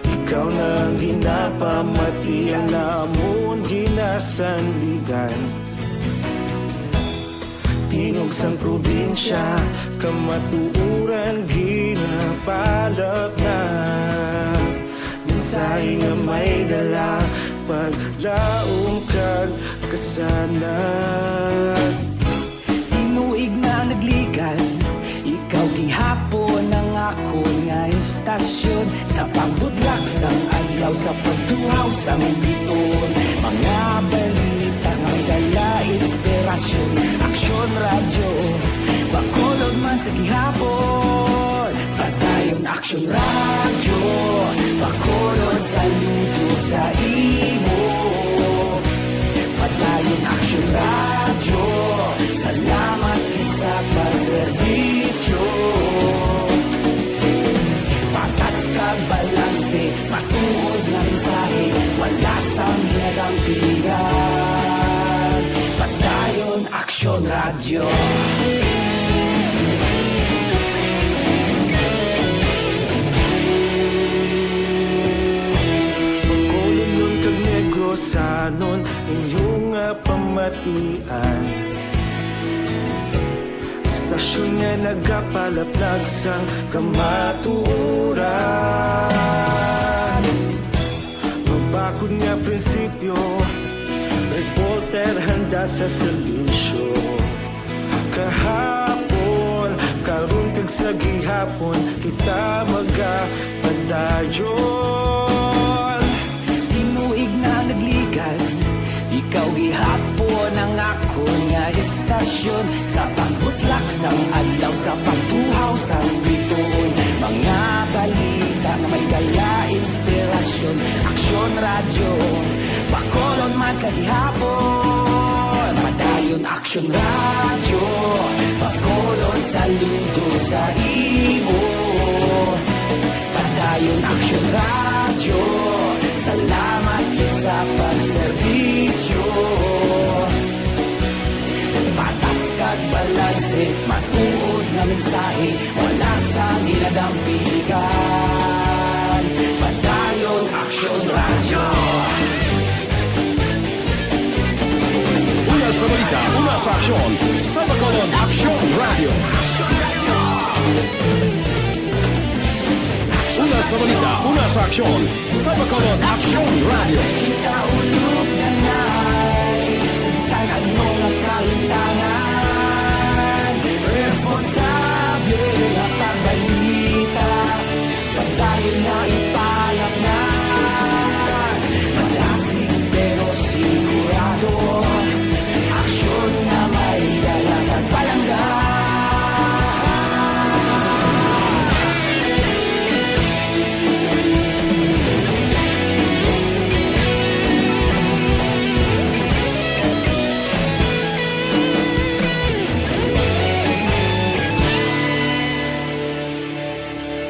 ikaw na ang ginapamati, ang namon ginasandigan. Tingog sang probinsya, kamatuoran ginapalapnag. Mensahe nga may dala, paglaom kag kasanag. Tinuig na nagligan, ikaw gihapon ang akon nga istasyon. Sa pagbutlak sang adlaw, sa pagtuhaw sang biton, mga balita nga may dala inspirasyon. Aksyon Radyo, Bacolod man sa gihapon. Padayon Aksyon Radyo, Bacolod, saludo sa imo. Padayon Aksyon Radyo, salamat gid sa pagserbisyo. Patas kag balanse, matuod nga mensahe, wala sang ginadampigan. Padayon Aksyon Radyo. Bacolodnon kag Negrosanon, inyo nga pamatian. Istasyon nga nagapalaplag sang kamatuoran. Mabakod nga prinsipyo, reporter handa sa serbisyo. Kahapon, karon kag sa gihapon, kita magapadayon. Tinuig na nagligan, ikaw gihapon ang akon nga istasyon. Sa pagbutlak sang adlaw, sa pagtuhaw sang bituon, mga balita nga may dala inspirasyon. Aksyon Radyo, Bacolod man sa gihapon. Padayon Aksyon Radyo, Bacolod, saludo sa imo. Padayon Aksyon Radyo, salamat gid sa pagserbisyo. Patas kag balanse, matuod nga mensahe, wala sang ginadampigan. Padayon Aksyon Radyo. Una sa balita, una sa aksyon, sa Bacolod Aksyon Radyo. Una sa balita, una sa aksyon, sa Bacolod Aksyon Radyo. Kita ulog na nay, sa bisan ano nga kahimtangan, responsable nga pagbalita. Padayon na ipalapnag, malasig pero sigurado. Aksyon nga may dala kag palangga.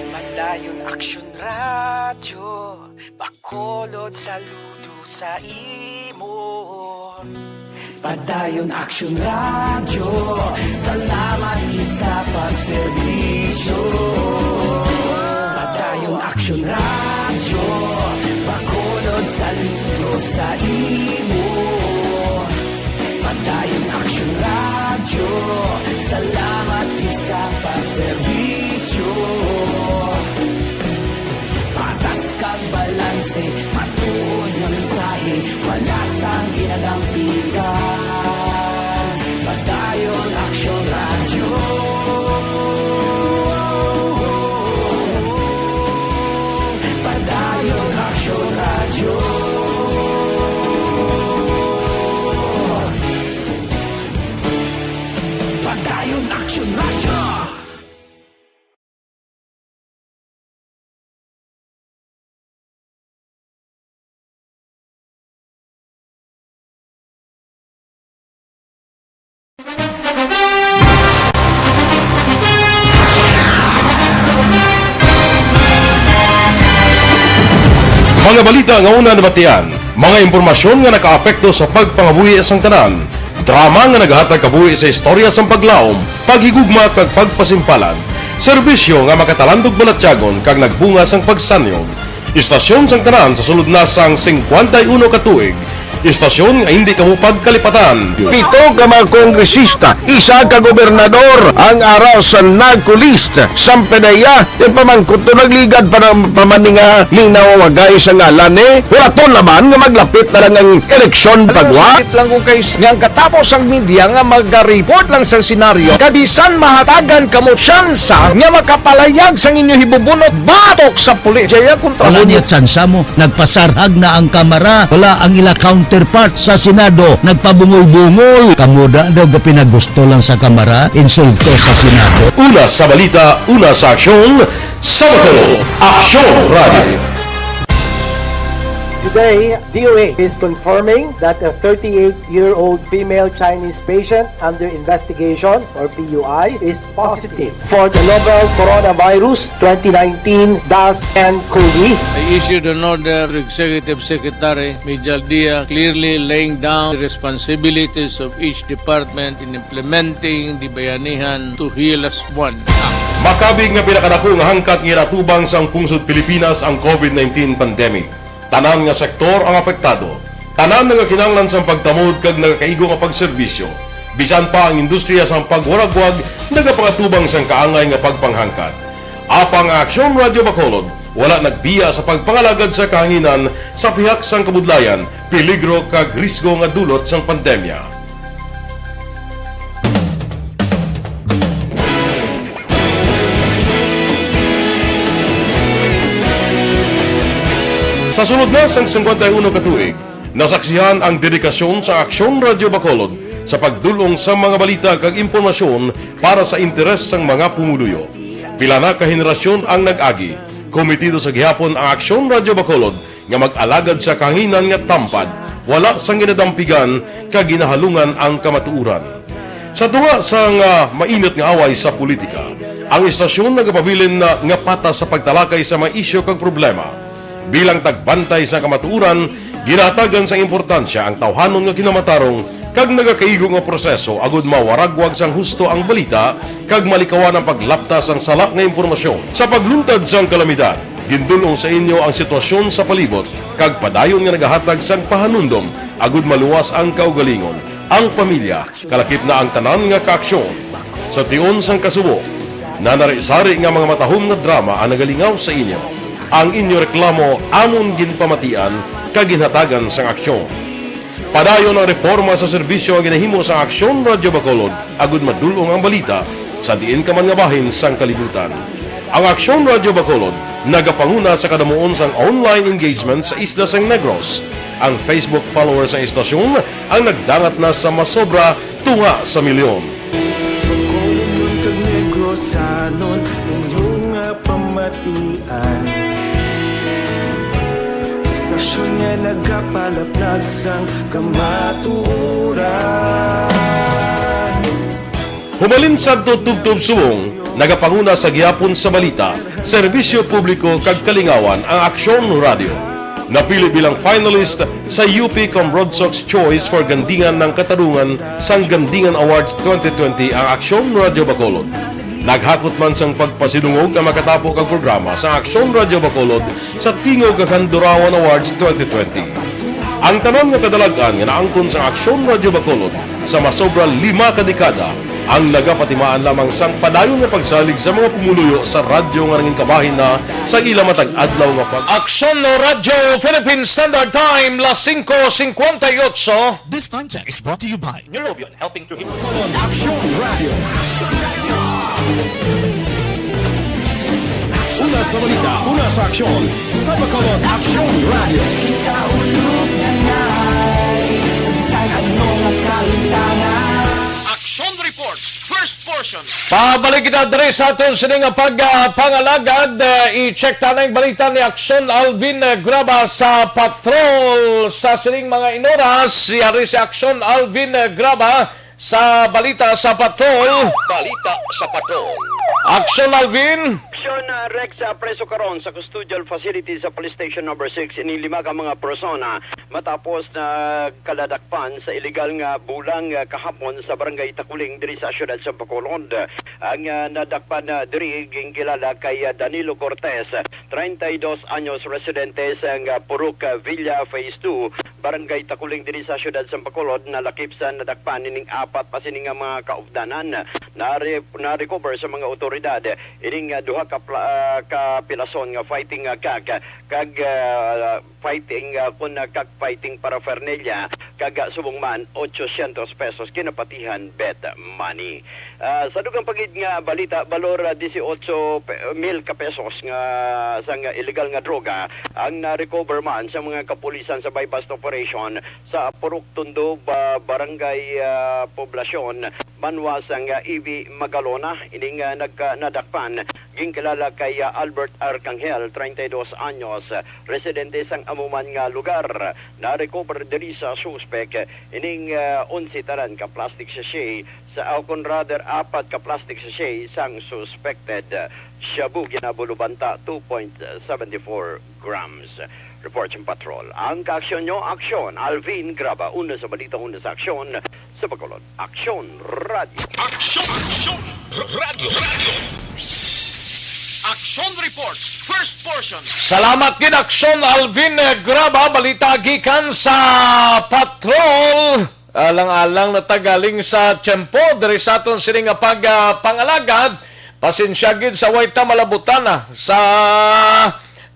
Padayon Aksyon Radyo, Bacolod, saludo sa imo. Padayon Aksyon Radyo, salamat gid sa pagserbisyo. Padayon Aksyon Radyo, Bacolod, saludo sa imo. Padayon Aksyon Radyo, salamat gid sa pagserbisyo. Patas kag balanse, matuod nga mensahe, wala sang ginadampigan. Padayon Aksyon Radyo. Padayon Aksyon Radyo. Padayon Aksyon Radyo. Mga balita nga una nabatian, mga impormasyon nga nakaapekto sa pagpangabuhi sang tanan, drama nga nagahatag kabuhi sa istorya sang paglaom, paghigugma kag pagpasimpalan. Serbisyo nga makatalandog balatyagon kag nagbunga sang pagsanyog. Istasyon sang tanan sa sulod na sang singkwenta y uno ka tuig. Istasyon nga hindi kamo pagkalipatan. Pito ka mga kongresista, isa ka gobernador ang ara sa NAGCO list. Sang P D E A, ipamangkot to nagligad pa ng pamaninga ning nawawagay sa ngalan ni. Wala to laman nga maglapit na lang ang eleksyon pagwa. Sakit lang kung kay nga ang katapos ang media nga maga-report lang sa senaryo, kabisan mahatagan kamo tsansa nga makapalayag sang inyo hibubunot batok sa pulis. Jaya kontra Wala mo. Niya tsansa mo. Nagpasarhag na ang Kamara. Wala ang ila counterpart sa Senado. Nagpabungol-bungol. Kamo da daw ga pinagusto lang sa Kamara. Insulto sa Senado. Una sa balita, una sa aksyon, sa Bacolod, Aksyon Radio. Today, D O H is confirming that a thirty-eight-year-old female Chinese patient under investigation, or P U I, is positive for the novel Coronavirus twenty nineteen dash N COVID. I issued an order to Executive Secretary Mijal Dia, clearly laying down the responsibilities of each department in implementing the Bayanihan to Heal Us One Act. Makabig nga pinakadako nga hangkat nga ginatubang sang pungsod Pilipinas ang COVID nineteen pandemic. Tanan nga sektor ang apektado. Tanan nga kinahanglan sang pagtamod kag nagakaigo nga pagserbisyo. Bisan pa ang industriya sang pagwaragwag nagapangatubang sang kaangay nga pagpanghangkat. Apang ang Aksyon Radio Bacolod wala nagbiya sa pagpangalagad sa kahanginan sa pihak sang kabudlayan, peligro kag risgo nga dulot sang pandemya. Sa sulod na sang singkwenta y uno ka tuig, nasaksihan ang dedikasyon sa Aksyon Radio Bacolod sa pagdul-ong sa mga balita kag impormasyon para sa interes sang mga pumuluyo. Pila na ka henerasyon ang nag-agi, kometido sa gihapon ang Aksyon Radio Bacolod nga mag-alagad sa kahanginan nga tampad, wala sang ginadampigan kag ginahalungan ang kamatuoran. Sa tunga sang, ah, mainit nga away sa politika, ang istasyon nagapabilin na nga patas sa pagtalakay sa mga isyu kag problema. Bilang tagbantay sa kamatuoran, ginahatagan sang importansya ang tawhanon nga kinamatarong kag nagakaigo nga proseso agud mawaragwag sang husto ang balita kag malikawan ang paglapta sang sala nga impormasyon. Sa pagluntad sang kalamidad, gindul-ong sa inyo ang sitwasyon sa palibot kag padayon nga nagahatag sang pahanumdom agud maluwas ang kaugalingon, ang pamilya, kalakip na ang tanan nga kaaksyon. Sa tion sang kasubo, nanari-sari nga mga matahom nga drama ang nagalingaw sa inyo. Ang inyo reklamo amon ginpamatian kag ginhatagan sang aksyon. Padayon ang reporma sa serbisyo nga ginahimo sang Aksyon Radio Bacolod agud madul-ong ang balita sa diin ka man nga bahin sang kalibutan. Ang Aksyon Radio Bacolod nagapanguna sa kadamuon sang online engagement sa isla sang Negros. Ang Facebook followers sang istasyon ang nagdangat na sa masobra tunga sa milyon. Bacolodnon kag Negrosanon, inyo nga pamatian. Istasyon nga nagapalaplag sang kamatuoran. Humalin sadto tubtob subong, nagapanguna sa gihapon sa balita, serbisyo publiko kag kalingawan ang Aksyon Radio. Napili bilang finalist sa U P Cambrogsoc's Choice for Gandingan ng Katarungan sang Gandingan Awards twenty twenty ang Aksyon Radio Bacolod. Naghakot man sang pagpasidungog ang makatapo kag programa sa Aksyon Radio Bacolod sa Tingog kag Handurawan Awards twenty twenty. Ang tanan nga kadalag-an nga naangkon sang Aksyon Radio Bacolod sa masobra lima ka dekada ang nagapatimaan lamang sang padayon nga pagsalig sa mga pumuluyo sa radyo nga nangin kabahin na sa ila matag adlaw nga pag Aksyon Radio Philippine Standard Time, las singko singkwenta y otso. This time check is brought to you by Neurobion, helping to heal. Aksyon Radio. Una sa balita, una sa aksyon. Sa Bacolod, Aksyon Radio. Aksyon Report, first portion. Pabalik kita diri sa aton sini nga pag, ah, pangalagad. Ah, i-check ta na ang balita ni Aksyon Alvin, ah, Graba sa patrol sa sining mga inoras. Yari si Aksyon Alvin, ah, Graba sa balita sa patrol. Balita sa patrol. Aksyon Alvin. Aksyon, ah, Rex, ah, preso karon sa custodial facility sa Police Station Number Six ining lima ka mga persona matapos na kaladakpan sa iligal nga bulang, ah, kahapon sa Barangay Takuling diri sa siyudad sa Bacolod. Ang, ah, nadakpan na diri ginkilala kay, ah, Danilo Cortez, treinta y dos anyos, residente sa, ah, Purok, ah, Villa Phase Two, Barangay Takuling diri sa siyudad sa Bacolod, nalakip sa nadakpan ining apat pa sini nga mga kaupdanan. Nare-, na-recover sa mga otoridad ining, ah, duha ka pla-, ah, ka pilason nga fighting, ah, kag, kag, ah, fighting, ah, kun, ah, kag fighting paraphernalia, kag, ah, subong man, ochocientos pesos kinapatihan bet money. Ah, sa dugang pa gid nga balita, balor, ah, dieciocho pe-, mil ka pesos nga sang illegal nga droga ang na-recover man sa mga kapulisan sa buy-bust operation sa Purok Tundo, ba-, Barangay, ah, Poblacion, banwa sang, ah, Ibi, Magalona. Ining, ah, nagka-, nadakpan ginkilala kay, ah, Albert Arcangel, treinta y dos anyos, ah, residente sang amo man nga lugar. Na-recover diri sa suspek ining, ah, onse tanan ka plastic sachet sa, o kon rather, apat ka plastic sachet sang suspected, ah, shabu, ginabulubanta two point seven four grams. Report sang patrol. Ang kaaksyon nyo, aksyon. Alvin Graba, una sa balita, una sa aksyon. Sa Bacolod, Aksyon Radio. Aksyon! Aksyon! Radyo! Radyo! Aksyon Report, first portion. Salamat gid, Aksyon Alvin, eh, Graba. Balita gikan sa patrol. Alang-alang na tagaling sa tiyempo diri sa aton sini nga pag, ah, pangalagad. Pasensya gid sa way ta malabutan, ah, sa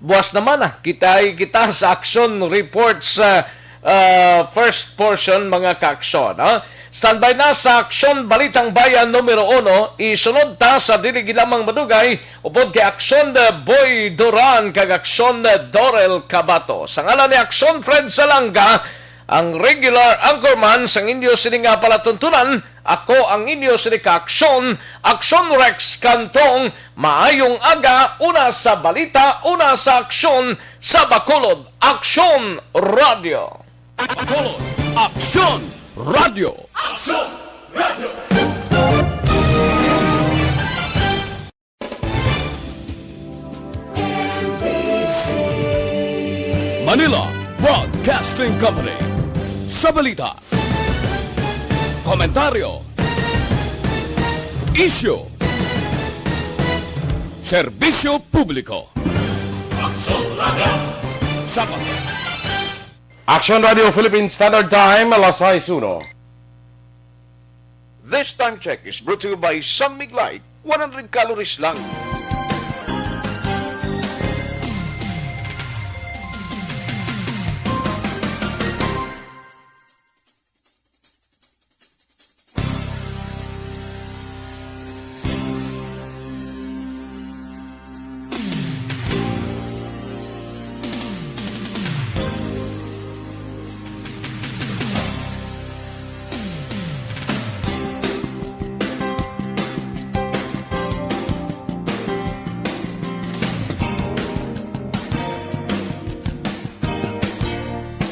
buwas naman, ah. Kita kita sa Aksyon Reports, ah, ah, first portion, mga kaaksyon, ha? Standby na sa Aksyon Balitang Bayan numero uno. Isunod ta sa dili gid lamang madugay upod kay Aksyon, eh, Boy Duran kag Aksyon, eh, Dorel Cabato. Sa ngalan ni Aksyon Fred Salanga, ang regular anchorman sang inyo sini nga palatuntunan, ako ang inyo sini ka aksyon, Aksyon Rex Cantong. Maayong aga, una sa balita, una sa aksyon, sa Bacolod, Aksyon Radio. Bacolod, Aksyon Radio. Manila Broadcasting Company. Sa balita, komentaryo, isyu, serbisyo publiko. Sa Aksyon Radio Philippine Standard Time, alas sais uno. This time check is brought to you by San Mig Light, one hundred calories lang.